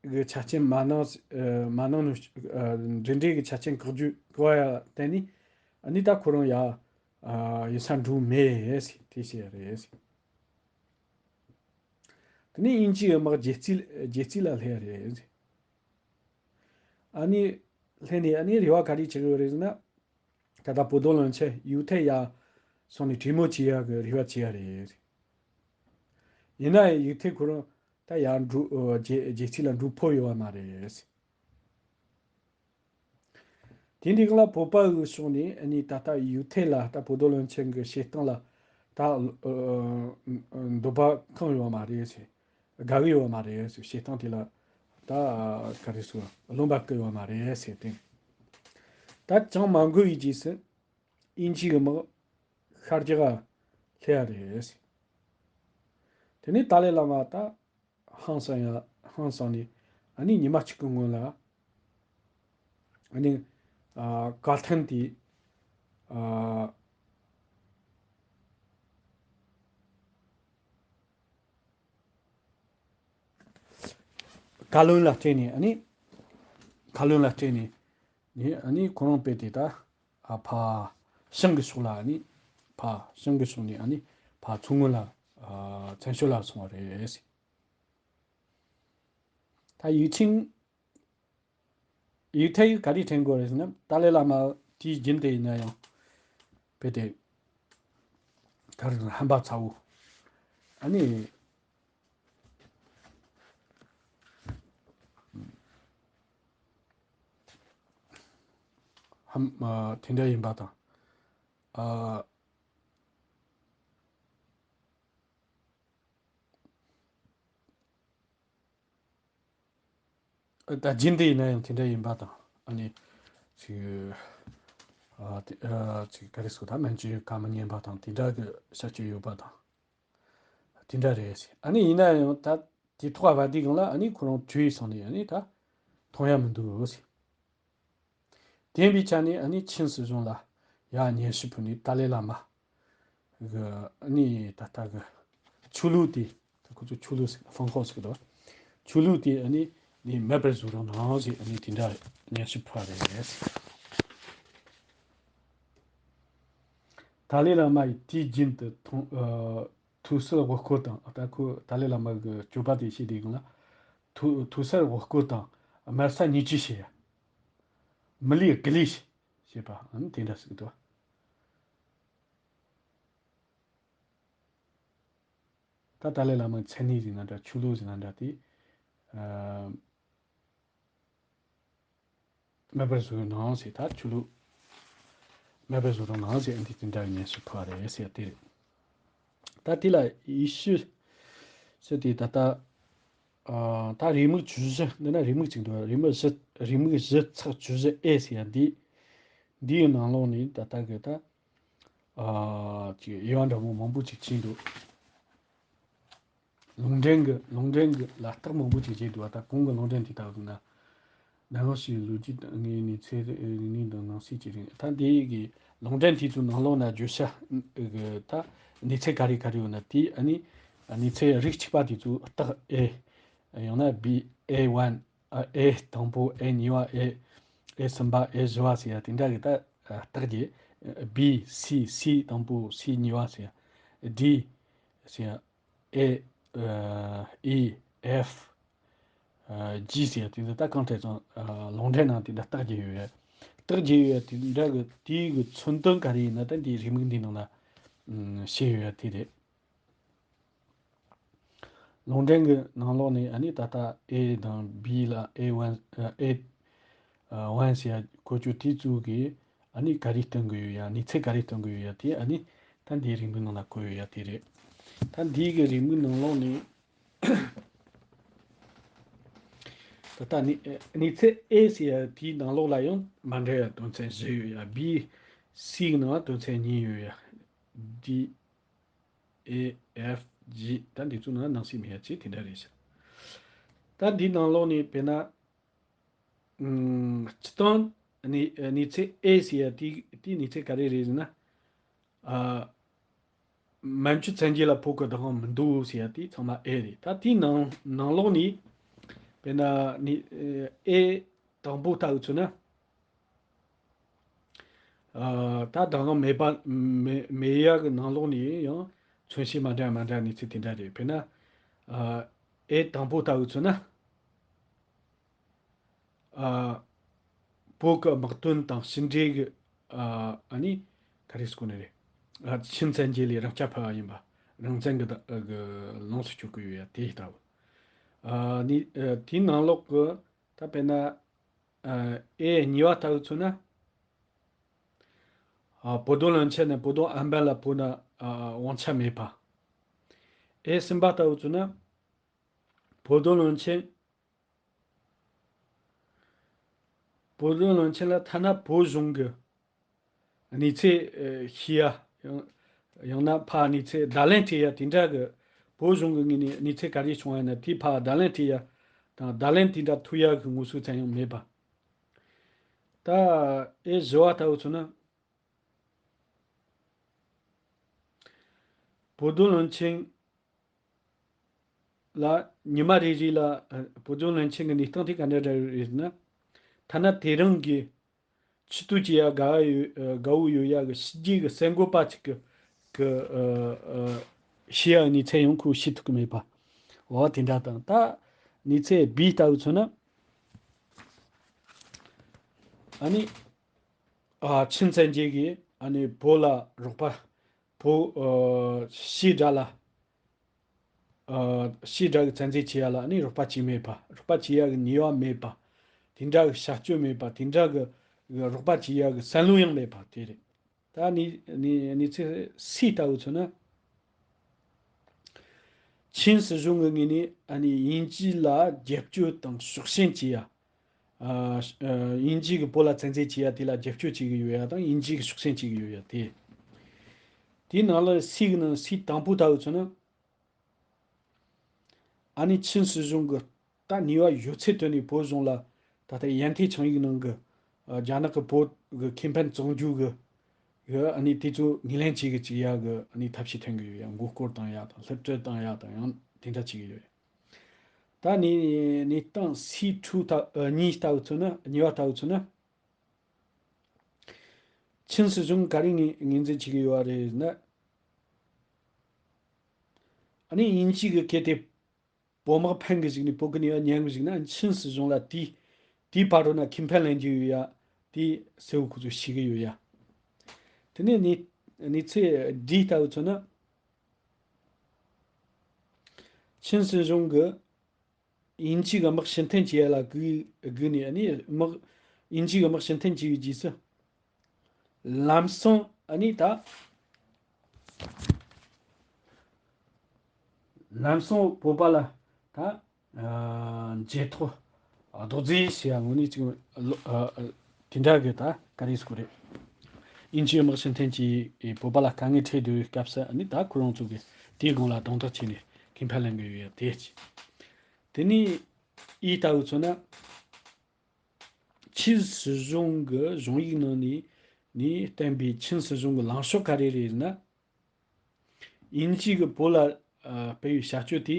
གི་ཆ་རྐྱེན་མ་གནང་། ཨ་མ་གནང་ནས་ཨ་འབྲེལ་འདྲིས་ཀྱི་ཆ་རྐྱེན་བཀག་རྒྱུ་བཀག་ཡ་བརྟེན་ནས་ཨ་ནི་ད་ཁོ་རང་ཡ་ཨ་ཡིན་ས་འགྲོ་མེད་ཟེར་དེ་བཤད་རེད། དེ་ནས་དབྱིན་ཇིའི་དམག་རྒྱལ་རྩིས་རྒྱལ་རྩིས་ལ་སླེབས་རེད། ཨ་ནི་སླེབས་ནས་ཨ་ནི་རེ་བ་ག་རེ་བྱེད་ཀྱི་ཡོད་རེད་ཟེར་ན། ད་ལྟ་བོད་རྡོ་གླིང་ཆེན་ཡུ་ཐའི་ཡ་སོང་ནས་གྲོས་མོལ་བྱེད་ཡ་གི་རེ་བ་བྱེད་ཡ་རེད། ཡིན་ན་ཡང་ཡུ་ཐའི་ཁོ་རང་ད་ཡར་འགྲོ་ཨ་རྒྱལ་རྒྱལ་རྩིས་ལ་འགྲོ་ཕོད་ཡོད་པ་མ་རེད། དེ་འདྲའི་སྒང་ལ་བོད་པ་གི་ཕྱོགས་ནས་ཨ་ནི་ད་ལྟ་ཡུ་ཐའི་ལ་ད་བོད་རྡོ་གླིང་ཆེན་གི་བྱེད་སྟངས་ལ་ད་ཨ་འདོད་པ་ཁེངས་ཡོད་པ་མ་རེད་ཟེར། དགའ་གི་ཡོད་པ་མ་རེད་ཟེར། བྱེད་སྟངས་དེ་ལ་ད་ག་རེ་ཟེར་བློ་འབབ་ཀྱི་ཡོད་པ་མ་རེད་ཟེར་ཏེ། ད་ཅང་མ་འགོར་བའི་རྗེས་སུ། དབྱིན་ཇིའི་དམག་ཤར་རྒྱག་ སླེབས་ཡ་རེད། དེ་ནས་ཏཱ་ལའི་བླ་མ་ད་ཧང་སང་ཡ་ཧང་སང་ནས་ཨ་ནི་ཉི་མ་གཅིག་གི་སྔོན་ལ་ཨ་ནི་ཨ་བཀའ་ཐོན་དེ་ཨ་བཀའ་བློན་ལ་སྤྲད་ནས་ཨ་ནི་བཀའ་བློན་ལ་སྤྲད་ནས་ནི་ཨ་ནི་ཁོ་རང་དཔེ་དེ་ད་ཨ་ཕ་ཞང་གི་ཕྱོགས་ལ་ཨ་ནི་ཕ་ཞང་གི་ཕྱོགས་ནས་ཨ་ནི་ཕ་མཚོ་སྔོན་ལ་ཨ་བཙན་བྱོལ་ལ་སོང་བ་རེད། ད་ཡིག་ཆེན་ཡིག་ཐད་ཀྱི་ག་རེ་དྲན་དགོས་རེད་ཟེར་ན། ཏཱ་ལའི་བླ་མ་དུས་རྒྱུན་དུ་ཡིན་ན་ཡང་དཔེ་དེ་ག་རེ་ཟེར་ན་ཧམ་པ་ཚ་བོ། ཨ་ནི་ཧམ་ཨ་དེ་འདྲ་ཡིན་པ་དང་། ཨ་ད་རྒྱུན་དུ་ཡིན་ན་ཡང་དེ་འདྲ་ཡིན་པ་དང་། ཨ་ནི་ཅིག་ཨ་དེ་ཨ་ཅིག་ག་རེ་ཟེར། ད་སྨན་བཅོས་བཀའ་མི་ཉན་པ་དང་དེ་འདྲ་གི་བྱ་སྤྱོད་ཡོད་པ་དང་དེ་འདྲ་རེད། ཨ་ནི་ཡིན་ན་ཡང་ད་དེ་ཐོག་བ་དེ་གང་ལ་ཨ་ནི་ཁོ་རང་བྲོས་སོང་ནས་ཨ་ནི་ད་མཐོང་ཡ་མི་འདུག་ཟེར། དེ་ཡིན་པའི་ཆ་ནས་ཨ་ནི་ཆིན་སྲིད་གཞུང་ལ་ཡ་སྙན་ཞུ་ཕུལ་ནས་ཏཱ་ལའི་བླ་མ་གི་ཨ་ནི་ད་ལྟ་གི་ཆོས་ལུགས་དེ། ད་ཁོ་ཚོ་ཆོས་ལུགས་ཟེར་ཧྥང་ཧོ་ཟེར་གི་འདུག་ཆོས་ལུགས་དེ་ཨ་ནི་ནི་མེད་པར་བཟོ་རོགས་གནང་ཞེས་ཨ་ནི་དེ་འདྲ་སྙན་ཞུ་ཕུལ་བ་རེད། ཏཱ་ལའི་བླ་མ་ཡིས་དུས་རྒྱུན་དུ་མཐོང་ཨ་ཐུགས་གསོའི་དབུ་སྐོར་དང་། ད་ཁོ་ཏཱ་ལའི་བླ་མ་གི་སྤྱོད་པ་དེ་བཤད་དེ་གང་ལ་ཐུགས་ཐུགས་གསོའི་དབུ་སྐོར་དང་། དམར་ས་ཉིས་ཅི་བྱས་ཡ། མི་ལུས་དགེ་ལས་བྱས་པ་ཨ་ནི་དེ་འདྲ་ཟེར་གི་འདུག་ད་ཏཱ་ལའི་བླ་མའི་མཚན་ཉིད་ཟེར་ན་འདྲ། ཆོས་ལུགས་ཟེར་ན་འདྲ་དེ་ཨ་མེད་པར་བཟོས་གནང་ཟེར། ད་ཆོས་ལུགས་མེད་པར་བཟོས་གནང་ཟེར། འདི་དེ་འདྲ་བའི་སྙན་ཞུ་ཕུལ་བ་རེད་ཟེར་དེ་རེད། ད་དེ་ལ་ཡེ་ཤུ་ཟེར་དེ་ད་ལྟ་ཨ་ད་རེའུ་མིག་བཅུ་བཞི། འདི་ན་རེའུ་མིག་གཅིག་འདུག་རེའུ་མིག་བཞི། རེའུ་མིག་བཞི་ཚེག་བཅུ་བཞི་ཨེ་ཟེར་ཡ་འདི། འདིའི་ནང་ལོགས་ནས་ད་ལྟ་གི་ད་ཨ་ཅིག་དབྱེ་བ་འདྲ་མོ་མང་པོ་ཅིག་བྱས་འདུག་ལུང་འདྲེན་གྱི་ལུང་འདྲེན་གྱི་ལ་རྟགས་མང་པོ་ཅིག་བྱས་འདུག་བ། ད་གོང་གི་ལུང་འདྲེན་དེ་ལྟ་བུ་ན། ནང་ཞིག་ལོ་རྒྱུས་དངོས་གནས་ཚེ་རིང་ནི་དང་ནང་གསེས་ཀྱི་རིང་། ད་འདི་གི་ལུང་འདྲེན་དེ་ཚོའི་ནང་ལོགས་ན་བརྗོད་བྱ་གི་ད་གནས་ཚད་ག་རེ་ག་རེ་ཡོད་ན་དེ་ཨ་ནི་གནས་ཚད་རིགས་གཅིག་པ་དེ་ཚོ་རྟགས་ཨེ། ཡང་ན་བི་ཨེ་ཝན། ཨ་ཨེ་དང་པོ། ཨེ་གཉིས་པ། ཨེ་ཨེ་གསུམ་པ། ཨེ་བཞི་པ་ཟེར་ཡ་དེ་འདྲ་གི་ད་རྟགས་ཀྱི། བི་སི། སི་དང་པོ། སི་གཉིས་པ་ཟེར་ཡ། ཌི་ཟེར་ཡ། ཨེ་ཨེ་ཨི་ཨེཕ་ཨ་ཇི་ཟེར་ཡ་དེ་ཚོ་ད་གང་དྲན་ཙང་ཨ་ལུང་འདྲེན་ནང་དེ་འདྲ་རྟགས་ཀྱི་ཡོད་ཡ། རྟགས་ཀྱི་ཡོད་ཡ་དེ་འདྲ་གི་དེའི་གི་མཚོན་དོན་ག་རེ་ཡིན་ན་ད་འདིའི་རེའུ་མིག་འདིའི་ནང་ལ་ཨམ་བཤད་ཡོད་ཡ་དེ་རེད། ལུང་འདྲེན་གྱི་ནང་ལོགས་ནས་ཨ་ནི་ད་ལྟ་ཨེ་དང་བི་ལ་ཨེ་ཝན་ཨེ་ཝན་ཟེར་ཡ་བཀོལ་སྤྱོད་དེ་ཚོ་གིས་ཨ་ནི་ག་རེ་སྟོན་གི་ཡོད་ཡ། གནས་ཚད་ག་རེ་སྟོན་གི་ཡོད་ཡ་དེ་ཨ་ནི་ད་འདིའི་རེའུ་མིག་ནང་ལ་བཀོད་ཡོད་ཡ་དེ་རེད། ད་འདིའི་གི་རེའུ་མིག་ནང་ལོགས་ནས་ད་ལྟ་གནས་གནས་ཚད་ཨེ་ཟེར་ཡ་དེའི་ནང་ལོགས་ལ་ཡང་མ་འདྲ་ཡ་དོན་ཚན་བཞི་ཡོད་ཡ། བི་སི་གི་ནང་ལ་དོན་ཚན་གཉིས་ཡོད་ཡ། ཌི་ཨེ་ཨེཕ་ཇི། ད་འདི་ཚོ་ནང་ནང་གསེས་མེད་ཡ་ཅིག་དེ་འདྲ་རེད་ཤག་ད་འདི་ནང་ལོགས་ནས་དཔེར་ན་ཨམ་སྤྱིར་བཏང་གནས་གནས་ཚད་ཨེ་ཟེར་ཡ་དེ་དེའི་གནས་ཚད་ག་རེ་རེད་ཟེར་ན། ཨ་སྨན་བཅོས་ཚད་འཇལ་ལ་བོད་ཀྱི་བདག་དབང་མི་འདུག་ཟེར་ཡ་དེ་ཚང་མ་ཨེ་རེད། ད་དེའི་ནང་ནང་ལོགས་ནས་དཔེར་ན་ནི་ཨེ་དང་པོ་ལྟ་བུ་མཚོན་ན། ཨ་ད་བདག་དབང་མེད་པ་མེད་མེད་ཡ་གི་ནང་ལོགས་ནས་ཡང་མཚོན་བྱེད་མ་འདྲ་མ་འདྲ་གནས་ཚུལ་དེ་འདྲ་རེད། དཔེར་ན་ཨ་ཨེ་དང་པོ་ལྟ་བུ་མཚོན་ན། ཨ་བོད་ཀྱི་དམག་དོན་དང་ཕྱི་འབྲེལ་གྱི་ཨ་ཨ་ནི་ག་རེ་ཟེར་དགོས་ནི་རེད། ཨ་ཆིན་ཚན་རྒྱལ་ལས་རང་སྐྱ་ཕུད་པ་ཡིན་པ། རང་བཙན་གྱི་ད་གི་ལོངས་སུ་སྤྱོད་ཀྱི་ཡོད་ཡ་དེ་ལྟ་བུ། ཨ་ནི་ཨ་དེའི་ནང་ལོགས་ཀྱི་ད་དཔེར་ན་ཨ་ཨེ་གཉིས་པ་ལྟ་བུ་མཚོན་ན། ཨ་པོ་ཏོ་བློན་ཆེན་ནི་པོ་ཏོ་ཨན་པན་ལ་བོད་ན་ཨ་དབང་ཆ་མེད་པ། ཨེ་གསུམ་པ་ལྟ་བུ་མཚོན་ན། པོ་ཏོ་བློན་ཆེན། པོ་ཏོ་བློན་ཆེན་ལ་ཐ་ན་བོད་གཞུང་གི་གནས་ཚད་ཨ་ཤེས་ཡ་ཡང་ ཡང་ན་ཕར་གནས་ཚུལ་བརྡ་ལན་སྤྲད་ཡ་དེ་འདྲ་གི་བོད་གཞུང་གི་ངོས་ནས་གནས་ཚུལ་ག་རེ་བྱུང་བ་ཡིན་ན་དེ་ཕར་བརྡ་ལན་སྤྲད་ཡ་དང་བརྡ་ལན་དེ་འདྲ་ཐོབ་ཡ་གི་དངོས་སུ་ཚན་ཡང་མེད་པ། ད་ཨེ་བཞི་བ་ལྟ་བུ་མཚོན་ན། བོད་དོན་བློན་ཆེན་ལ་ཉི་མ་རེ་རེ་ལ་ཨ་བོད་དོན་བློན་ཆེན་གྱི་གནས་སྟངས་དེ་ག་འདྲ་འདྲ་རེད་ན། ཐ་ན་དེ་རིང་གི་ཆེ་བསྟོད་བྱེད་ཡ་དགའ་ཡོད་ཨ་དགའ་བོ་ཡོད་ཡ་གི་ཕྱི་རྒྱལ་གྱི་གསར་འགོད་པ་ཅིག་གི་གི་ཨ་ཨ་བཤད་ཡ་གནས་ཚུལ་ཡང་ཁོས་བཤད་ཐུབ་ཀྱི་མེད་པ། འོ་དེ་འདྲ་དང་ད་གནས་ཚུལ་བི་ལྟ་བུ་མཚོན་ན། ཨ་ནི། ཨ་ཆིན་བཙན་རྒྱལ་གྱིས་ཨ་ནི་བོད་ལ་རོགས་པ། བོད་ཨ་བྱེ་བྲག་ལ། ཨ་བྱེ་བྲག་གི་བཙན་འཛུལ་བྱེད་ཡ་ལ་ཨ་ནི་རོགས་པ་བྱེད་མེད་པ། རོགས་པ་བྱེད་ཡ་གི་ནུས་པ་མེད་པ། དེ་འདྲ་གི་བྱ་སྤྱོད་མེད་པ། དེ་འདྲ་གི་གི་རོགས་པ་བྱེད་ཡ་གི་བསམ་བློ་ཡང་མེད་པ་དེ་རེད། ད་ནི་ནི་ནི་ཚེ་སི་ལྟ་བུ་མཚོན་ན། ཆིན་སྲིད་གཞུང་གི་ངོས་ནས་ཨ་ནི་དབྱིན་ཇི་ལ་རྒྱབ་སྐྱོར་དང་ཕྱོགས་ཞེན་བྱེད་ཡ། ཨ་ཨ་དབྱིན་ཇི་གི་བོད་ལ་བཙན་འཛུལ་བྱེད་ཡ་དེ་ལ་རྒྱབ་སྐྱོར་བྱེད་ཀྱི་ཡོད་ཡ་དང་དབྱིན་ཇི་གི་ཕྱོགས་ཞེན་བྱེད་ཀྱི་ཡོད་ཡ་དེ། དེའི་ནང་ལ་སི་གི་ནང་སི་དང་པོ་ལྟ་བུ་མཚོན་ན། ཨ་ནི་ཆིན་སྲིད་གཞུང་གི་ད་ནུས་པ་ཡོད་ཚད་བཏོན་ནས་བོད་གཞུང་ལ་ད་ལྟ་ཡན་ཐེ་ཆིང་ཡིག་ནང་གི་ཨ་རྒྱ་ནག་གི་བོད་གི་ཁེ་ཕན་བཙོང་རྒྱུ་གི་གི་ཨ་ནི་དེ་ཚོ་ངོས་ལེན་བྱེད་གི་བྱེད་ཡ་གི་ཨ་ནི་ཐབས་ཤེས་འཐེན་གི་ཡོད་ཡ། མགོ་སྐོར་བཏང་ཡ་དང་བསླུ་བྲིད་བཏང་ཡ་དང་ཡང་དེ་འདྲ་བྱེད་གི་ཡོད་ཡ། ད་ནི་གནས་སྟངས་སི་ཁྲུ་ལྟ་ཨ་གཉིས་ལྟ་བུ་མཚོན་ན། གཉིས་པ་ལྟ་བུ་མཚོན་ན། ཆིན་སྲིད་གཞུང་ག་རེ་ངོས་ངོས་འཛིན་བྱེད་ཀྱི་ཡོད་རེད་ན། ཨ་ནི་དབྱིན་ཇི་གི་གལ་ཏེ་བོད་དམག་ཕན་གི་ཞིག་ནས་བོད་གི་ནུས་པ་ཉམས་གི་ཞིག་ན་ཆིན་སྲིད་གཞུང་ལ་དེའི་དེའི་བར་དུ་ན་ཁེ་ཕན་ལེན་རྒྱུ་ཡོད་ཡ། དེ་གསལ་བོ་ཁོ་ཚོས་ཤེས་གི་ཡོད་ཡ། དེ་ནས་གནས་གནས་ཚུལ་ཌི་ལྟ་བུ་མཚོན་ན། ཆིན་སྲིད་གཞུང་གི་དབྱིན་ཇི་གི་དམག་ཕྱིར་འཐེན་བྱེད་ཡ་ལ་སྒུག་སྒུག་ནས་ཨ་ནི་དམག་དབྱིན་ཇི་གི་དམག་ཕྱིར་འཐེན་བྱས་པའི་རྗེས་སུ། ལམ་སང་ཨ་ནི་ད། ལམ་སང་བོད་པ་ལ་ད། ཨ་མཇལ་ཐོ། རྡོག་རྫིས་ཟེར་ཡ་དངོས་གནས་ཅིག་ལོ་ཨ་ཨ་དེ་འདྲ་གི་ད་ག་རེ་ཟེར་དགོས་རེད། དབྱིན་ཇིའི་དམག་ཕྱིར་འཐེན་གྱིས་བོད་པ་ལ་དཀའ་ངལ་འཕྲད་སྡོད་པའི་སྐབས་སུ་ཨ་ནི་ད་ཁོ་རང་ཚོ་གི་དེའི་སྒང་ལ་རྡུང་རྡེག་བྱས་ནས་ཁེ་ཕན་ལེན་གི་ཡོད་ཡ་དེ་ཅི། དེ་ནས་ཨི་ལྟ་བུ་མཚོན་ན། ཆིན་སྲིད་གཞུང་གི་གཞུང་ཡིག་ནང་ནས་ནས་བསྟན་པའི་ཆིན་སྲིད་གཞུང་གི་ལངས་ཕྱོགས་ག་རེ་རེད་ན། དབྱིན་ཇི་གི་བོད་ལ་ཨ་སྤེལ་བའི་བྱ་སྤྱོད་དེ།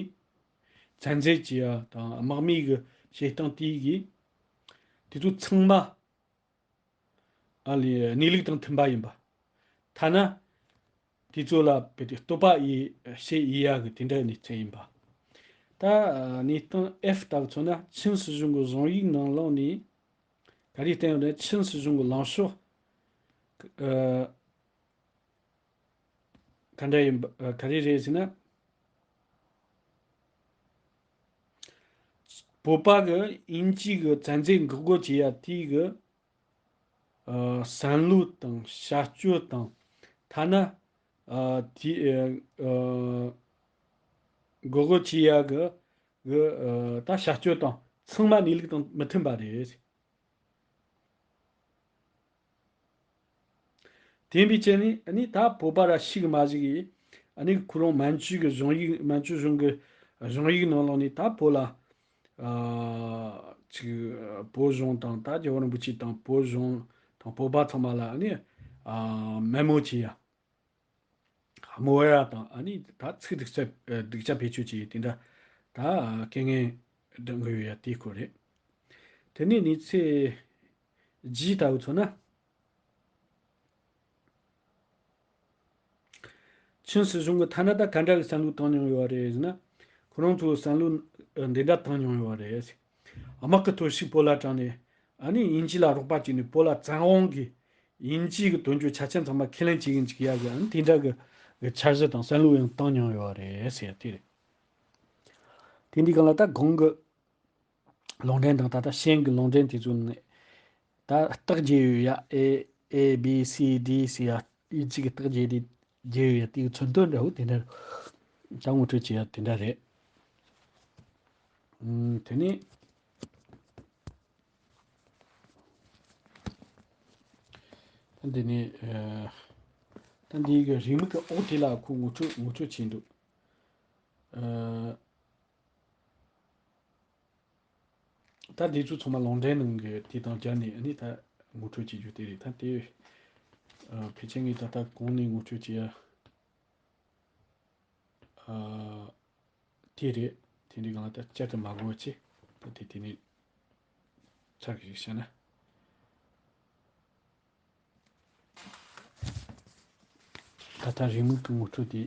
བཙན་འཛུལ་གྱི་ཡ་དང་དམག་མིའི་གི་བྱེད་སྟངས་དེ་གི་དེ་ཚོ་ཚང་མ་ཨ་ལས་གནས་ལུགས་དང་མཐུན་པ་ཡིན་པ། ཐ་ན། དེ་ཚོ་ལ་བོད་དེ་བསྟོད་པ་ཡི་བཤད་ཡི་ཡ་གི་དེ་འདྲ་གནས་ཚུལ་ཡིན་པ། ད་གནས་སྟངས་ཨེཕ་ལྟ་བུ་མཚོན་ན་ཆིན་སྲིད་གཞུང་གི་གཞུང་ཡིག་ནང་ལོགས་ནས་ག་རེ་བསྟན་ཡོད་ན། ཆིན་སྲིད་གཞུང་གི་ལངས་ཕྱོགས་ཨ་ག་འདྲ་ཡིན་པ་ཨ་ག་རེ་རེད་ཟེར་ན། བོད་པ་གི་དབྱིན་ཇི་གི་བཙན་འཛུལ་འགོག་རྒོལ་བྱེད་ཡ་དེ་གི་ཨ་བསམ་བློ་དང་བྱ་སྤྱོད་དང་། ཐ་ན་ཨ་དེ་ཨ་འགོག་རྒོལ་བྱེད་ཡ་གི་གི་ཨ་ད་བྱ་སྤྱོད་དང་ཚང་མ་གནས་ལུགས་དང་མི་མཐུན་པ་རེད། དེ་ཡིན་པའི་ཆ་ནས་ཨ་ནི་ད་བོད་པ་ར་ཞིག་མ་ཞིག་གིས་ཨ་ནི་ཁོ་རང་མན་ཇུ་གི་གཞུང་ཡིག་མན་ཇུ་གཞུང་གི་གཞུང་ཡིག་ནང་ལོགས་ནས་ད་བོད་ལ། ཨ་ཅིག་བོད་གཞུང་དང་ད་རྒྱལ་བ་རིན་པོ་ཆེ་དང་བོད་གཞུང་དང་བོད་པ་ཚང་མ་ལ་ནི་ཨ་དམོད་མོ་བྱེད་ཡ། དམོད་ཡ་དང་ཨ་ནི་ད་ཚིག་སྡུག་ཅག་སྡུག་ཅག་བེད་སྤྱོད་བྱེད་ཡ་དེ་འདྲ་ད་སྐད་ངན་སྒྲོག་གི་ཡོད་ཡ་དེ་ཁོ་རེད། དེ་ནས་གནས་ཚུལ་ཇི་ལྟ་བུ་མཚོན་ན། ཆིན་སྲིད་གཞུང་གི་ཐ་ན་ད་ག་འདྲ་གི་བསམ་བློ་བཏང་མྱོང་ཡོད་རེད་ཟེར་ན། ཁོ་རང་ཚོའི་བསམ་བློ་འདི་འདྲ་བཏང་མྱོང་ཡོད་རེད། དམག་གི་ཐོར་ཞིག་བོད་ལ་དྲངས་ནས་ཨ་ནི་དབྱིན་ཇི་ལ་རོགས་པ་བྱས་ནས་བོད་ལ་བཙན་དབང་གིས་དབྱིན་ཇི་གི་དོན་གཅོད་ཆ་རྐྱེན་ཚང་མ་ཁས་ལེན་བྱེད་གི་འཇུག་ཡ་གི་ཨ་ནི་དེ་འདྲ་གི་གི་འཆར་གཞི་དང་བསམ་བློ་ཡང་བཏང་མྱོང་ཡོད་རེད་ཟེར་ཡ་དེ་རེད། དེ་འདི་གང་ལ་ད་གོང་གི་ལུང་འདྲེན་དང་ད་ལྟ་ཤན་གྱི་ལུང་འདྲེན་དེ་ཚོ་ནི་ད་རྟགས་བརྒྱབ་ཡོད་ཡ། ཨེ་ཨེ་བི་སི་ཌི་ཟེར་ཡ་དབྱིན་ཇི་གི་རྟགས་བརྒྱབ་དེ་བརྒྱབ་ཡོད་ཡ་དེ་གི་མཚོན་དོན་འདྲ་བོ་དེ་འདྲ་ད་ངོ་སྤྲོད་བྱེད་ཡ་དེ་འདྲ་རེད། ཨུམ་དེ་ནས་ད་འདི་ནས་ཨ་ ད་འདི་གི་རེའུ་མིག་གི་འོག་དེ་ལ་ཁོ་ངོ་སྤྲོད་ངོ་སྤྲོད་བྱས་འདུག་ཨ། ད་འདི་ཚོ་ཚང་མ་ལུང་འདྲེན་ནང་གི་དེ་དང་སྦྱར་ནས་ཨ་ནི་ད་ངོ་སྤྲོད་བྱེད་རྒྱུ་དེ་རེད། ད་དེ་ཨ་ཕལ་ཆེར་ངས་ད་ལྟ་གོང་ནས་ངོ་སྤྲོད་བྱེད་ཡ་ཨ་དེ་རེད། དེ་འདྲའི་སྒང་ལ་ད་བསྐྱར་དུ་མ་གོ་བ་བྱས། ད་དེ་དེ་ནས་ཚར་གི་ཞིག་བཤད་ན། ད་ལྟ་རེའུ་མིག་གི་ངོ་སྤྲོད་དེ་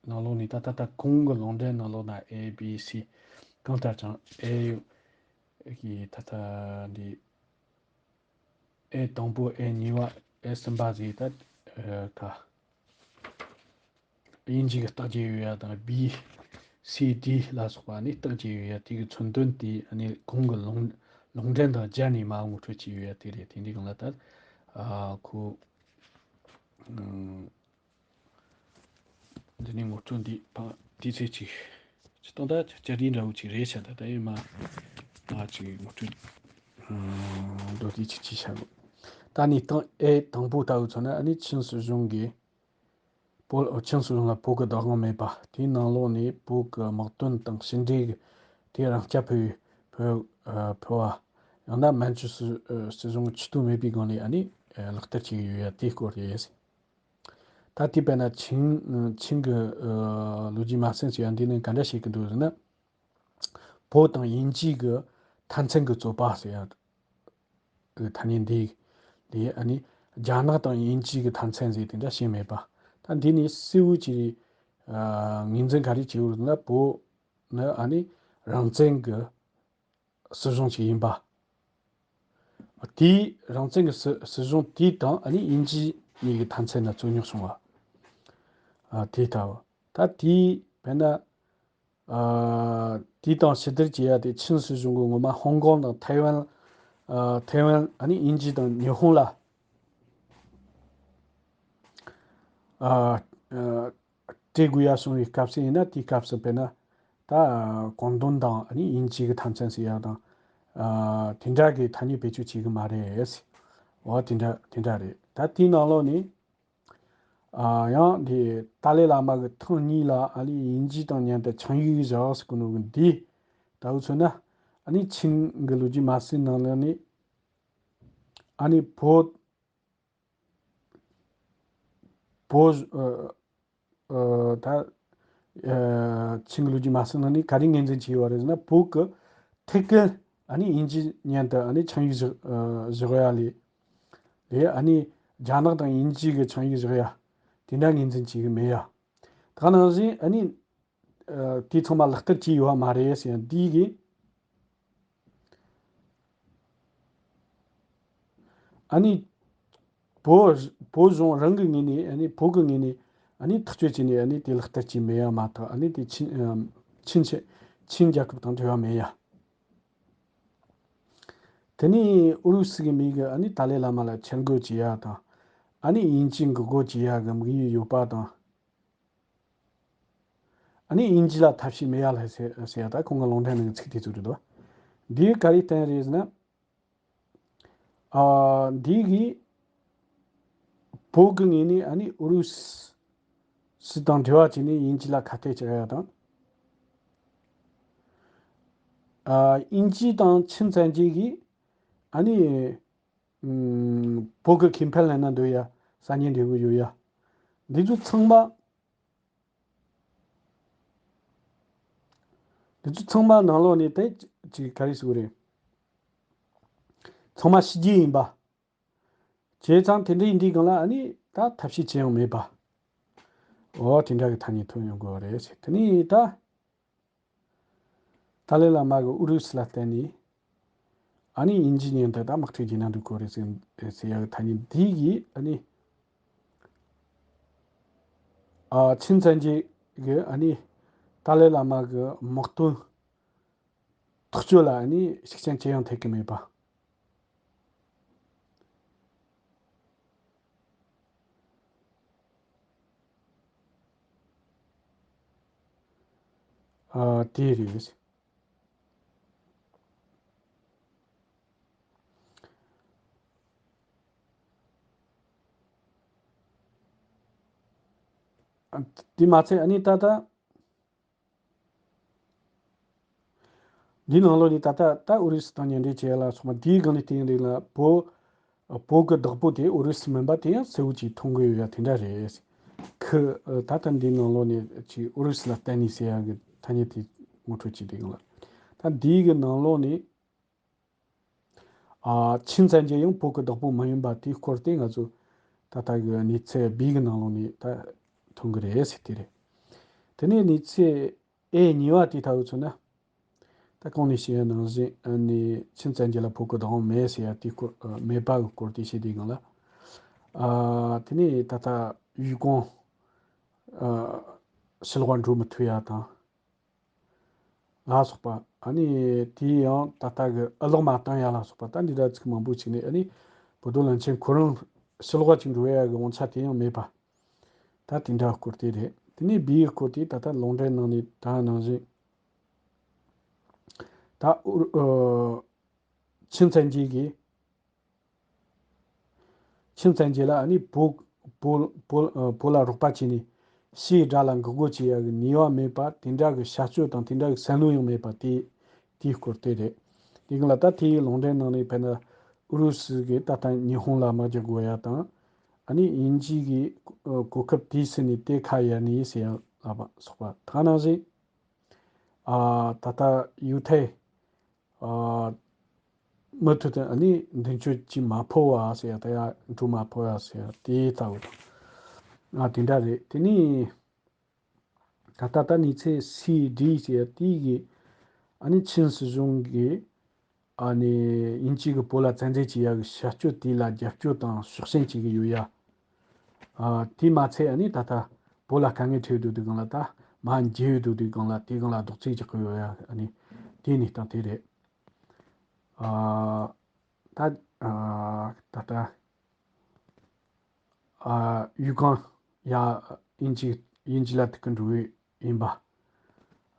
ནང་ལོགས་ནས་ད་ད་ལྟ་གོང་གི་ལུང་འདྲེན་ནང་ལོགས་ན་A B C གང་ལྟར་ཀྱང་A གི་ད་ལྟ་འདི་A དང་པོ་A གཉིས་པ A གསུམ་པ་ཟེར་ད་ཨ་ད་དབྱིན་ཇི་གི་རྟགས་བརྒྱབ་ཡོད་ཡ་དང་B C D ལ་སོགས་པ་ནི་རྟགས་བརྒྱབ་ཡོད་ཡ་དེ་གི་མཚོན་དོན་དེ་ཨ་ནི་གོང་གི་ལུང་ལུང་འདྲེན་དང་སྦྱར་ནས་མར་ངོ་སྤྲོད་བྱས་ཡོད་ཡ་དེ་རེད། དེ་འདྲའི་སྒང་ལ་ད་ཨ་ཁོ་ཨ། འདི་ནས་ངོ་སྤྲོད་འདི་ཕ་དུས་ཚོད་ཅིག་ཅི་སྟོང་ད་བསྐྱར་ཟློས་འདྲ་བོ་ཅིག་རེད་ཤག་ད་ད་ཡིན་མ་མ་ཅིག་ངོ་སྤྲོད་མདོར་བསྡུས་ཅིག་ཅིག་བྱ་དགོས། ད་ནི་སྟངས་ཨེ་དང་པོ་ལྟ་བུ་མཚོན་ན་ཨ་ནི་ཆིན་སྲིད་གཞུང་གིས་བོད་ཆིན་སྲིད་གཞུང་ལ་བོད་ཀྱི་བདག་དབང་མེད་པ་དེའི་ནང་ལོགས་ནས་བོད་ཀྱི་དམག་དོན་དང་ཕྱི་འབྲེལ་གྱི་དེ་རང་རྐྱ་འཕེར་བའི་བོད་ཕོ་བ་ཡང་ན་མན་ཇུ་སྲིད་སྲིད་གཞུང་ཆུ་ཐོག་མེད་པའི་སྒང་ནས་ཨ་ནི་ལག་བསྟར་བྱེད་ཀྱི་ཡོད་ཡ་དེའི་སྐོར་རེད། ད་དེ་དཔེར་ན་ཆིང་ཆིང་གི་ཨ་ལོ་རྒྱུས་མ་ཟིན་ཟེར་ཡ་འདི་ནི་ག་འདྲ་བཤད་ཀྱི་འདུག་ཟེར་ན། བོད་དང་དབྱིན་ཇི་གི་མཐའ་མཚན་གྱི་རྩོད་པ་ཟེར་ཡ་གི་ཐ་སྙད་འདི་འདི་ཨ་ནི་རྒྱ་ནག་དང་དབྱིན་ཇི་གི་མཐའ་མཚན་ཟེར་དེ་འདྲ་བཤད་མེད་པ། ད་འདི་ནི་གསལ་བོ་ཅིག་ཨ་ངོས་འཛིན་ག་རེ་བྱེད་དགོས་ཟེར་ན། བོད་ནི་ཨ་ནི་རང་བཙན་གྱི་སྲིད་གཞུང་ཞིག་ཡིན་པ། དེའི་རང་བཙན་གྱི་སྲིད་སྲིད་གཞུང་དེ་དང་ཨ་ནི་དབྱིན་ཇི་གཉིས་ཀྱི་མཐའ་མཚན་ན་རྩོད་རྙོག་བྱུང་བ། ཨ་དེ་ལྟ་བུ། ད་དེའི་དཔེར་ན་ཨ་དེ་དང་ཕྱི་བསྡུར་བྱེད་ཡ་དེ་ཆིན་སྲིད་གཞུང་གི་ངོ་མ་ཧོང་ཀོང་དང་ཐའེ་ཝན། ཨ་ཐའེ་ཝན་ཨ་ནི་དབྱིན་ཇི་དང་ཉི་ཧོང་ལ་ཨ་ཨ་སྤྲད་དགོས་ཡ་སོང་བའི་སྐབས་སུ་ཡིན་ན། དེའི་སྐབས་སུ་དཔེར་ན་ད་ཀོང་ཏུང་དང་ཨ་ནི་དབྱིན་ཇི་གི་མཐའ་མཚན་ཟེར་ཡ་དང་ཨ་དེ་འདྲ་གི་ཐ་སྙད་བེད་སྤྱོད་བྱེད་གི་མ་རེད། འོ་དེ་འདྲ་དེ་འདྲ་རེད། ད་དེའི་ནང་ལོགས་ནས་ཨ་ཡང་དེ་ཏཱ་ལའི་བླ་མ་གི་ཐེངས་གཉིས་ལ་ཨ་ནི་དབྱིན་ཇི་དང་མཉམ་དུ་ཆིངས་ཡིག་བཞག་ཟེར་གོ་ནོ་གི་འདི་ལྟ་བུ་མཚོན་ན། ཨ་ནི་ཆིང་གི་ལོ་རྒྱུས་མ་ཟིན་ནང་ལ་ནི་ཨ་ནི་བོད་བོད་ཨ་ཨ་ད་ཨ་ཆིང་གི་ལོ་རྒྱུས་མ་ཟིན་ནང་ནས་ག་རེ་ངོས་འཛིན་བྱས་ཡོད་རེད་ཟེར་ན། བོད་ཀྱི་ཐད་ཀར་ཨ་ནི་དབྱིན་ཇི་མཉམ་དུ་ཨ་ནི་ཆིངས་ཡིག་བཞག་ཨ་བཞག་ཡ་ལས་ལས་ཨ་ནི་རྒྱ་ནག་དང་དབྱིན་ཇི་གི་ཆིངས་ཡིག་བཞག་ཡ་དེ་འདྲ་ངོས་འཛིན་བྱེད་གི་མེད་ཡ། ད་ག་ནང་བཞིན་ཨ་ནི་ཨ་དེ་ཚང་མ་ལག་བསྟར་བྱས་ཡོད་པ་མ་རེད་ཟེར་ཡ་འདི་གི་ཨ་ནི་བོད་བོད་གཞུང་རང་གི་ངོས་ནས་ཨ་ནི་བོད་ཀྱི་ངོས་ནས་ཨ་ནི་ཐག་གཅོད་བྱས་ནས་ཨ་ནི་དེ་ལག་བསྟར་བྱས་མེད་ཡ་མ་གཏོགས། ཨ་ནི་དེ་ཆིན་ཨམ་ཆིན་ཆེ་ཆིན་རྒྱལ་ཁབ་དང་འབྲེལ་བ་མེད་ཡ། དེ་ནས་ཨུ་རུ་སུ་གི་མི་གིས་ཨ་ནི་ཏཱ་ལའི་བླ་མ་ལ་ཆེད་འགོད་བྱེད་ཡ་དང་། ཨ་ནི་དབྱིན་ཇི་འགོག་རྒོལ་བྱེད་ཡ་གི་དམིགས་ཡུལ་ཡོད་པ་དང་། ཨ་ནི་དབྱིན་ཇི་ལ་ཐབས་ཤེས་མེད་ཡ་ལ་ཟེར་ཟེར་ཡ། ད་ཁོང་གི་ལུང་འདྲེན་ནང་གི་ཚིག་དེ་ཚོ་རེད་དོ། འདིས་ག་རེ་བསྟན་རེད་ཟེར་ན། ཨ་འདི་གིས་བོད་ཀྱི་ངོས་ནས་ཨ་ནི་ཨུ་རུ་སུ་དང་འབྲེལ་བ་བྱས་ནས་དབྱིན་ཇི་ལ་ཁ་གཏད་བཅག་ཡ་དང་། ཨ་དབྱིན་ཇི་དང་ཆིན་བཙན་གྱིས་ཨ་ནི་ཨམ་བོད་ཀྱི་ཁེ་ཕན་ལེན་ན་འདོད་ཡ། ས་གནས་འབྲེལ་གི་ཡོད་ཡ། འདི་ཚོ་ཚང་མ། འདི་ཚོ་ཚང་མ་ནང་ལོགས་ནས་དེ་ཅིག་ག་རེ་ཟེར་དགོས་རེད། ཚང་མ་ཕྱི་རྒྱལ་ཡིན་པ། བྱས་ཙང་དེ་འདྲ་ཡིན་དུས་སྒང་ལ་ཨ་ནི་ད་ཐབས་ཤེས་ཅི་ཡང་མེད་པ། འོ་དེ་འདྲ་གི་ཐ་སྙད་ཐོན་ཡོང་དགོས་པ་རེད་ཟེར། དེ་ནས་ད་ཏཱ་ལའི་བླ་མ་གིས་ཨུ་རུ་སུ་ལ་བརྟེན་ནས་ཨ་ནི་དབྱིན་ཇི་མཉམ་དུ་ད་དམག་འཁྲུག་བྱས་ན་འགྲིག་གི་རེད་ཟེར་ཟེར་ཡ་གི་ཐ་སྙད་འདི་གིས་ཨ་ནི་ཨ་ཆིན་བཙན་གྱིས་གི་ཨ་ནི་ཏཱ་ལའི་བླ་མ་གི་དམག་དོན་ཐག་གཅོད་ལ་ཨ་ནི་ཤུགས་རྐྱེན་ཅི་ཡང་ཐེབས་ཀྱི་མེད་པ། ཨ་དེ་རེད། དེ་མ་ཚད་ཨ་ནི་ད་ལྟ་འདིའི་ནང་ལོགས་ནས་ད་ལྟ་ད་ཨུ་རུ་སུ་དང་མཉམ་འབྲེལ་བྱེད་ཡ་ལ་སོགས་པ་དེའི་སྒང་ནས་བལྟས་ཡོང་དུས་ལ་བོད་བོད་ཀྱི་བདག་པོ་དེ་ཨུ་རུ་སུ་མིན་པ་དེ་ཡང་གསལ་བོ་ཅིག་མཐོང་གི་ཡོད་ཡ་དེ་འདྲ་རེད། ཁོས་ད་ལྟ་འདིའི་ནང་ལོགས་ནས་ཅིག་ཨུ་རུ་སུ་ལ་བརྟེན་ནས་ཟེར་ཡ་གི་ཐ་སྙད་དེ་ངོ་སྤྲོད་བྱེད་དུས་སྒང་ལ། ད་འདིའི་གི་ནང་ལོགས་ནས། ཨ། ཆིན་བཙན་རྒྱལ་ཡང་བོད་ཀྱི་བདག་པོ་མ་ཡིན་པ་དེའི་སྐོར་དེ་ང་ཚོ་ད་ལྟ་གི་གནས་ཚུལ་བིའི་གི་ནང་ལོགས་ནས་ད་མཐོང་གི་རེད་ཟེར་དེ་རེད། དེ་ནས་གནས་ཚུལ་ཨེ་གཉིས་པ་དེ་ལྟ་བུ་མཚོན་ན། ད་གོང་ནས་བཤད་ཡ་ནང་བཞིན་ཨ་ནི་ཆིན་བཙན་རྒྱལ་ལ་བོད་ཀྱི་བདག་དབང་མེད་ཟེར་ཡ་དེའི་སྐོར་ཨ། མེད་པ་གི་སྐོར་དེ་བཤད་དུས་སྒང་ལ། ཨ། དེ་ནས་ད་ལྟ་ཡུས་ཀོང་ཨ། ཕྱི་ལོགས་འགྲོ་མི་ཐུབ་ཡ་དང་། ལ་སོགས་པ། ཨ་ནི་དེ་ཡང་ད་ལྟ་གི་ཨ་ལོག་མ་བཏང་ཡ་ལ་སོགས་པ་ད་འདི་འདྲ་ཚིག་མང་པོ་ཅིག་ནས། ཨ་ནི་བོད་དོན་བློན་ཆེན་ཁོ་རང་ཕྱི་ལོགས་ཅིག་འགྲོ་ཡ་གི་དབང་ཆ་དེ་ཡང་མེད་པ། ད་དེ་འདྲ་སྐོར་དེ་རེད། དེ་ནས་བིའི་སྐོར་དེ་ད་ལྟ་ལུང་འདྲེན་ནང་ནས་ད་ནང་བཞིན། ད་ཨུ། ཨ། ཆིན་བཙན་རྒྱལ་གྱིས། ཆིན་བཙན་རྒྱལ་ལ་ཨ་ནི་བོད་བོད་བོད་ཨ། བོད་ལ་རོགས་པ་བྱས་ནས་ཕྱིའི་དགྲ་ལ་འགུག་སྒོ་བྱེད་ཡ་གི་ནུས་པ་མེད་པ། དེ་འདྲ་གི་བྱ་སྤྱོད་དང་དེ་འདྲ་གི་བསམ་བློ་ཡང་མེད་པ་དེ་དེའི་སྐོར་དེ་རེད། དེ་ག་ལ་ད་དེའི་ལུང་འདྲེན་ནང་ནས་དཔེར་ན་ཨུ་རུ་སུ་གིས་ད་ལྟ་ཉི་ཧོང་ལ་དམག་རྒྱག་དགོས་ཡ་དང་། ཨ་ནི་དབྱིན་ཇི་གིས་ཨ། གོ་སྐབས་དེའི་ཟིན་ནས་དེ་ཁ་ཡར་ནས་ཟེར་ཡ་ལ་སོགས་པ་ད་ནང་བཞིན། ཨ། ད་ལྟ་ཡུ་ཐའི། ཨ། མུ་མཐུད་དུ་ཨ་ནི་མདུན་སྐྱོད་ཅིག་མ་ཕོད་པ་ཟེར་ཡ། ད་ཡར་འགྲོ་མ་ཕོད་པ་ཟེར་ཡ་དེ་ལྟ་བུ་དང་། ཨ། དེ་འདྲ་རེད། དེ་ནས་ད་ལྟ་ད་གནས་ཚུལ་སི་ཌི་ཟེར་ཡ་དེ་གི་ཨ་ནི་ཆིན་སྲིད་གཞུང་གིས་ཨ་ནི་དབྱིན་ཇི་གིས་བོད་ལ་བཙན་འཛུལ་བྱེད་ཡ་གི་བྱ་སྤྱོད་དེ་ལ་རྒྱབ་སྐྱོར་དང་ཕྱོགས་ཞེན་བྱེད་ཀྱི་ཡོད་ཡ། ཨ། དེ་མ་ཚད་ཨ་ནི་ད་ལྟ་བོད་ལ་དཀའ་ངལ་འཕྲད་ཡོད་དུས་སྒང་ལ། ད་མར་འགྱེལ་ཡོད་དུས་སྒང་ལ་དེའི་སྒང་ལ་རྡོག་རྫིས་རྒྱག་གི་ཡོད་ཡ། ཨ་ནི་དེའི་གནས་སྟངས་དེ་རེད། ཨ། ད། ཨ། ད་ལྟ། ཨ། ཡུས་ཀོང་ཡ་དབྱིན་ཇི་དབྱིན་ཇི་ལ་ཐུག་གི་འགྲོ་གི་ཡིན་པ།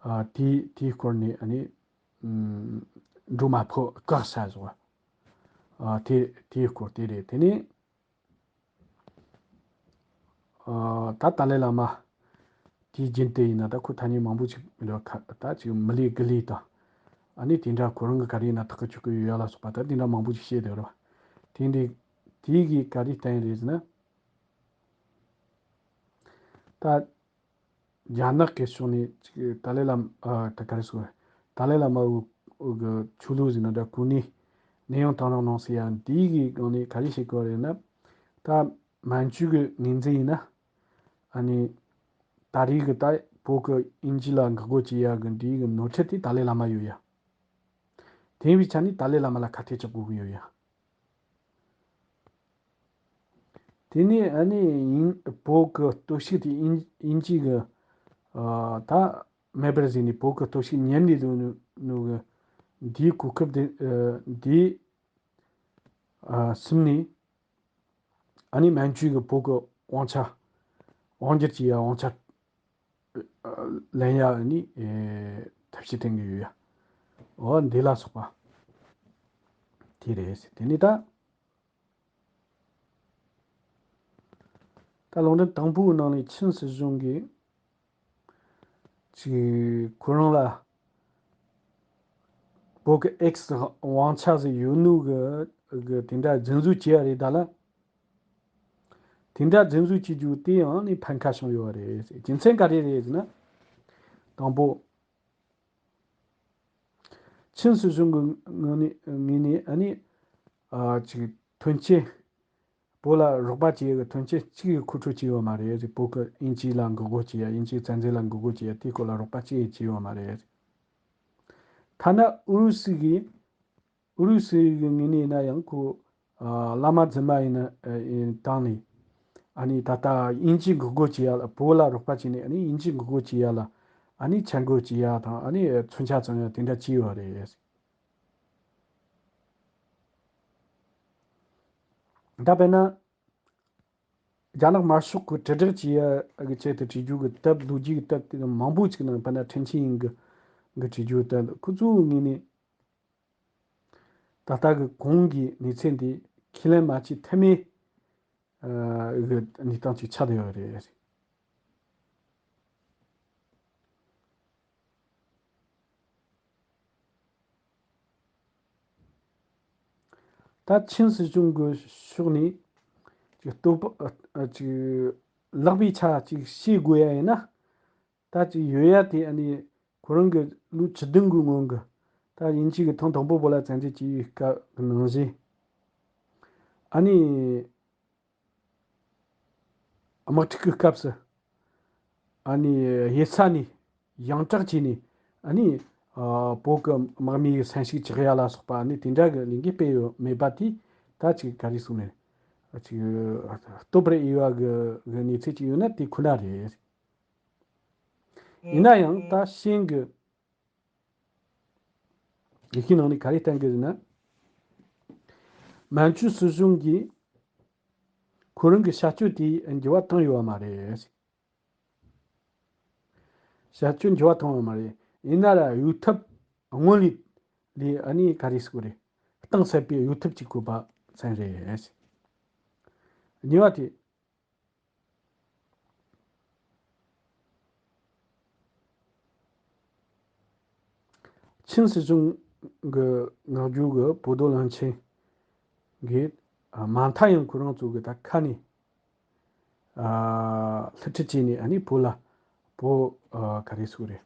ཨ། དེའི་དེའི་སྐོར་ནས་ཨ་ནི་ཨམ། འགྲོ་མ་ཕོད་བཀག་ས་བཟོ་བ། ཨ། དེ་དེའི་སྐོར་དེ་རེད། དེ་ནས། ཨ། ད་ཏཱ་ལའི་བླ་མ་དེའི་རྒྱུན་དུ་ཡིན་ན་ད་ཁོ་ཐ་སྙད་མང་པོ་ཅིག་མི་འདུག་ག་ད་ཅིག་མི་ལས་དགུ་ལས་དང་། ཨ་ནི་དེ་འདྲ་ཁོ་རང་གི་ག་རེ་ཡིན་ན་ཐག་གི་ཆོད་གི་ཡོད་ཡ་ལ་སོགས་པ་ད་དེ་འདྲ་མང་པོ་ཅིག་བཤད་བསྡད་རེད་བ། དེ་འདྲའི་དེའི་གི་ག་རེ་བསྟན་རེད་ཟེར་ན། ད། རྒྱ་ནག་གི་ཕྱོགས་ནས་ཅིག་ཏཱ་ལའི་བླ་མ། ཨ། ད་ག་རེ་ཟེར། ཏཱ་ལའི་བླ་མ་འོ་འོ་གི་ཆོས་ལུགས་ཟེར་ན་འདྲ་གོ་གནས་ནས་ཡང་བཏང་རོགས་གནང་ཟེར་ཡ་འདིའི་གི་སྒང་ནས་ག་རེ་བཤད་དགོས་རེད་ན། ད་མན་ཇུ་གི་ངོས་འཛིན་ཡིན་ན། ཨ་ནི། ད་རེས་གི་ད་བོད་གི་དབྱིན་ཇི་ལ་འགག་སྒོ་བྱེད་ཡ་གི་འདིའི་གི་ནོར་འཁྲུལ་དེ་ཏཱ་ལའི་བླ་མ་ཡོད་ཡ། དེ་ཡིན་པའི་ཆ་ནས་ཏཱ་ལའི་བླ་མ་ལ་ཁ་གཏད་གཅོག་དགོས་གི་ཡོད་ཡ། དེ་ནས་ཨ་ནི་དབྱིན་བོད་ཀྱི་གཏོར་བཤིག་དེ་དབྱིན་དབྱིན་ཇི་གི། ཨ། ད་མེད་པར་བཟོས་ནས་བོད་ཀྱི་གཏོར་བཤིག་ཉམས་ལེན་དུ་ནུ་གི་འདིའི་གོ་སྐབས་དེ། ཨ། འདིའི། ཨ། སེམས་ནས་ཨ་ནི་མན་ཇུ་གི་བོད་ཀྱི་དབང་ཆ་དབང་སྒྱུར་གྱི་ཡ་དབང་ཆ་ལེན་ཡ་ནི། ཨེ། ཐབས་ཤེས་བསྟེན་གྱི་ཡོད་ཡ། འོ་འདི་ལ་སོགས་པ་དེ་རེད། དེ་ནི་ད་ད་ལུང་འདྲེན་དང་པོའི་ནང་ནས་ཆིན་སྲིད་གཞུང་གིས་ཅིག་ཁོ་རང་ལ་བོད་ཀྱི་ཨེག་སི་དབང་ཆ་ཟིག་ཡོད་ནོ་གི་གི་དེ་འདྲ་རྫུན་བཟོ་བྱས་པ་རེད། ད་ལ། དེ་འདྲ་རྫུན་བཟོ་བྱེད་རྒྱུ་དེ་ཡང་ནི་ཕན་ཁ་བྱུང་ཡོད་རེད། རྒྱུ་མཚན་ག་རེ་རེད་ཟེར་ན། དང་པོ། ཆིན་སྲིད་གཞུང་གི་ངོས་ནས་ངོས་ནས་ཨ་ནི། ཨ། ཅིག་ཐོན་སྐྱེད། བོད་ལ་རོགས་པ་བྱེད་ཡག་གི་ཐོན་སྐྱེད་གཅིག་གི་མཁོ་སྤྲོད་བྱས་ཡོད་མ་རེད། བོད་ཀྱི་དབྱིན་ཇི་ལ་འགོག་རྒོལ་བྱེད་ཡ། དབྱིན་ཇིའི་བཙན་འཛུལ་ལ་འགོག་རྒོལ་བྱེད་ཡ་དེའི་སྐོར་ལ་རོགས་པ་གཅིག་བྱས་ཡོད་མ་རེད། ཐ་ན་ཨུ་རུ་སུ་གིས། ཨུ་རུ་སུའི་ངོས་ནས་ཡིན་ན་ཡང་ཁོ། ཨ། བླ་མ་རྫུན་མ་ཡིན་ན། ཨ། ཡིན་བཏང་ནས། ཨ་ནི་ད་ལྟ་དབྱིན་ཇི་འགོག་རྒོལ་བྱེད་ཡ་ལ། བོད་ལ་རོགས་པ་བྱས་ནས་ཨ་ནི་དབྱིན་ཇི་འགོག་རྒོལ་བྱེད་ཡ་ལ་ཨ་ནི་འཆར་འགོད་བྱེད་ཡ་དང་། ཨ་ནི་མཚོན་ཆ་བཙོང་ཡ་དེ་འདྲ་བྱས་ཡོད་རེད། ད་དཔེར་ན། རྒྱ་ནག་དམར་ཤོག་གི་དྲིལ་བསྒྲགས་བྱེད་ཡ་གི་ཆེད་དུ་བྲིས་རྒྱུ་གི་དེབ། ལོ་རྒྱུས་ཀྱི་དེབ་དེ་མང་པོ་ཅིག་ནང་། དཔེར་ན་ཁྲིན་ཆིང་ཡིན་གི་གི་བྲིས་རྒྱུ་དེབ། ཁོ་ཚོའི་ངོས་ནས་ད་ལྟ་གི་གོང་གི་གནས་ཚུལ་འདི་ཁས་ལེན་མ་བྱེད་ཐབས་མེད། ཨ། གི་གནས་སྟངས་ཅིག་ཆགས་བསྡད་ཡོད་རེད། ད་ཆིན་སྲིད་གཞུང་གི་ཕྱོགས་ནས་ཅིག་སྟོབས་ཨ་ཨ་ཅིག་ལག་པའི་ཆ་ཅིག་བྱེད་དགོས་ཡ་ཡིན་ན། ད་ཅིག་ཡོད་ཡ་དེ་ཨ་ནི་ཁོ་རང་གི་ལོ་བཅུ་བདུན་གི་སྔོན་གི་ད་དབྱིན་ཇི་གི་ཐེངས་དང་པོ་བོད་ལ་བཙན་འཛུལ་བྱས་པའི་སྐབས་ཀྱི་ནང་བཞིན། ཨ་ནི་དམག་འཁྲུག་གི་སྐབས་སུ་ཨ་ནི་དབྱི་ས་ནས་ཡང་དྲག་བྱས་ནས་ཨ་ནི་ཨ་བོད་ཀྱི་དམག་མིའི་གསོན་ཤུགས་ཆག་ཡ་ལ་སོགས་པ་ཨ་ནི་དེ་འདྲ་གི་ལས་འགུལ་སྤེལ་ཡོད་མེད་པ་དེ་ད་ཅིག་ག་རེ་གསུངས་ནས་ཅིག་སྟོབས་རེ་འོས་པ་གི་གི་གནས་ཚུལ་ཅིག་ཡོད་ན་དེ་ཁོ་ན་རེད། ཡིན་ན་ཡང་ད་ཤིན་གི་ཡི་གེ་ནང་ནས་ག་རེ་བསྟན་གི་ཟེར་ན། མན་ཇུ་སྲིད་གཞུང་གིས་ཁོ་རང་གི་བྱ་སྤྱོད་དེ་འགྱུར་བ་བཏང་ཡོད་པ་མ་རེད། བྱ་སྤྱོད་འགྱུར་བ་བཏང་ཡོད་མ་རེད། ཡིན་ན་ར་གཡོལ་ཐབས་སྔོན་ལས་ལས་ཨ་ནི་ག་རེ་ཟེར་དགོས་རེད། གཏིང་ཟབ་པའི་གཡོལ་ཐབས་ཅིག་དགོས་པ་མཚོན་རེད། གཉིས་པ་དེ། ཆིན་སྲིད་གཞུང་གི་མངགས་བརྒྱུད་ཀྱི་བོད་རྡོར་གླིང་ཆེན་གྱིས་ཨ་མ་མཐའ་ཡང་ཁོ་རང་ཚོ་གི་ད་ཁ་ནས་ཨ་བསླུ་བྲིད་བྱས་ནས་ཨ་ནི་བོད་ལ་བོད་ཨ་ག་རེ་ཟེར་དགོས་རེད།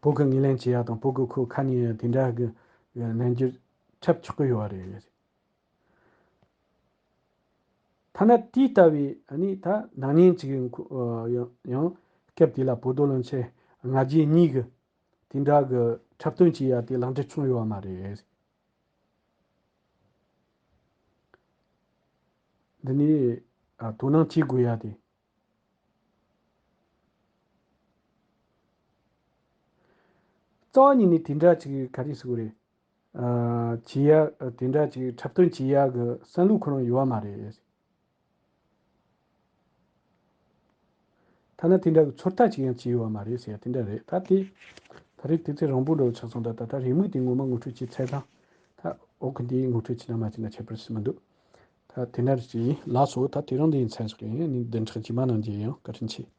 བོད་ཀྱི་ངོས་ལེན་བྱེད་ཡ་དང་བོད་ཀྱི་ཁོ་ཁ་ནས་དེ་འདྲ་གི་གི་རྣམ་འགྱུར་འཁྲབ་ཆོག་གི་ཡོད་རེད། ཐ་ན་དེ་ལྟ་བུའི་ཨ་ནི་ད་སྣང་བརྙན་ཅིག་ཡང་ཁོ་ཡང་ཡང་སྐབས་དེ་ལ་བོད་རྡོར་གླིང་ཆེན་ལྔ་བརྒྱ་གཉིས་ཀྱི་དེ་འདྲ་གི་འཁྲབ་སྟོན་བྱེད་ཡ་དེ་ལག་འབྲེལ་བྱུང་ཡོད་པ་མ་རེད། འདི་ནི་ཨ་དོ་སྣང་བྱེད་དགོས་ཡ་དེ། རྩ་བ་ཉིད་ནས་དེ་འདྲ་ཅིག་ག་རེ་ཟེར་དགོས་རེད། ཨ་བྱེད་ཡ་དེ་འདྲ་ཅིག་འཁྲབ་སྟོན་བྱེད་ཡ་གི་བསམ་བློ་ཁོ་རང་ཡོད་པ་མ་རེད། ཐ་ན་དེ་འདྲ་གི་ཚོད་ལྟ་ཅིག་ཡང་བྱས་ཡོད་པ་མ་རེད་ཟེར་ཡ་དེ་འདྲ་རེད། ད་དེ་ད་རེས་དུས་ཚོད་རིང་པོ་འགྲོ་ཆགས་སོང་། ད་ད་ད་རེས་མིག་དེ་ངོ་མ་ངོ་སྤྲོད་བྱས་ཚར་དང་། ད་ཨོ་ཁུ་འདིའི་ངོ་སྤྲོད་བྱས་ན་མ་བྱས་ན་ཁྱད་པར་ཞིག་མི་འདུག་ད་དེ་འདྲ་ཅིག་ཡིན། ལགས་སོ། ད་དེ་རིང་འདི་ཡིན་མཚམས་བཞག་གི་ཡིན། ནི་བདུན་ཕྲག་རྗེས་མ་ནང་མཇལ་ཡོང་། བཀའ་དྲིན་ཆེ།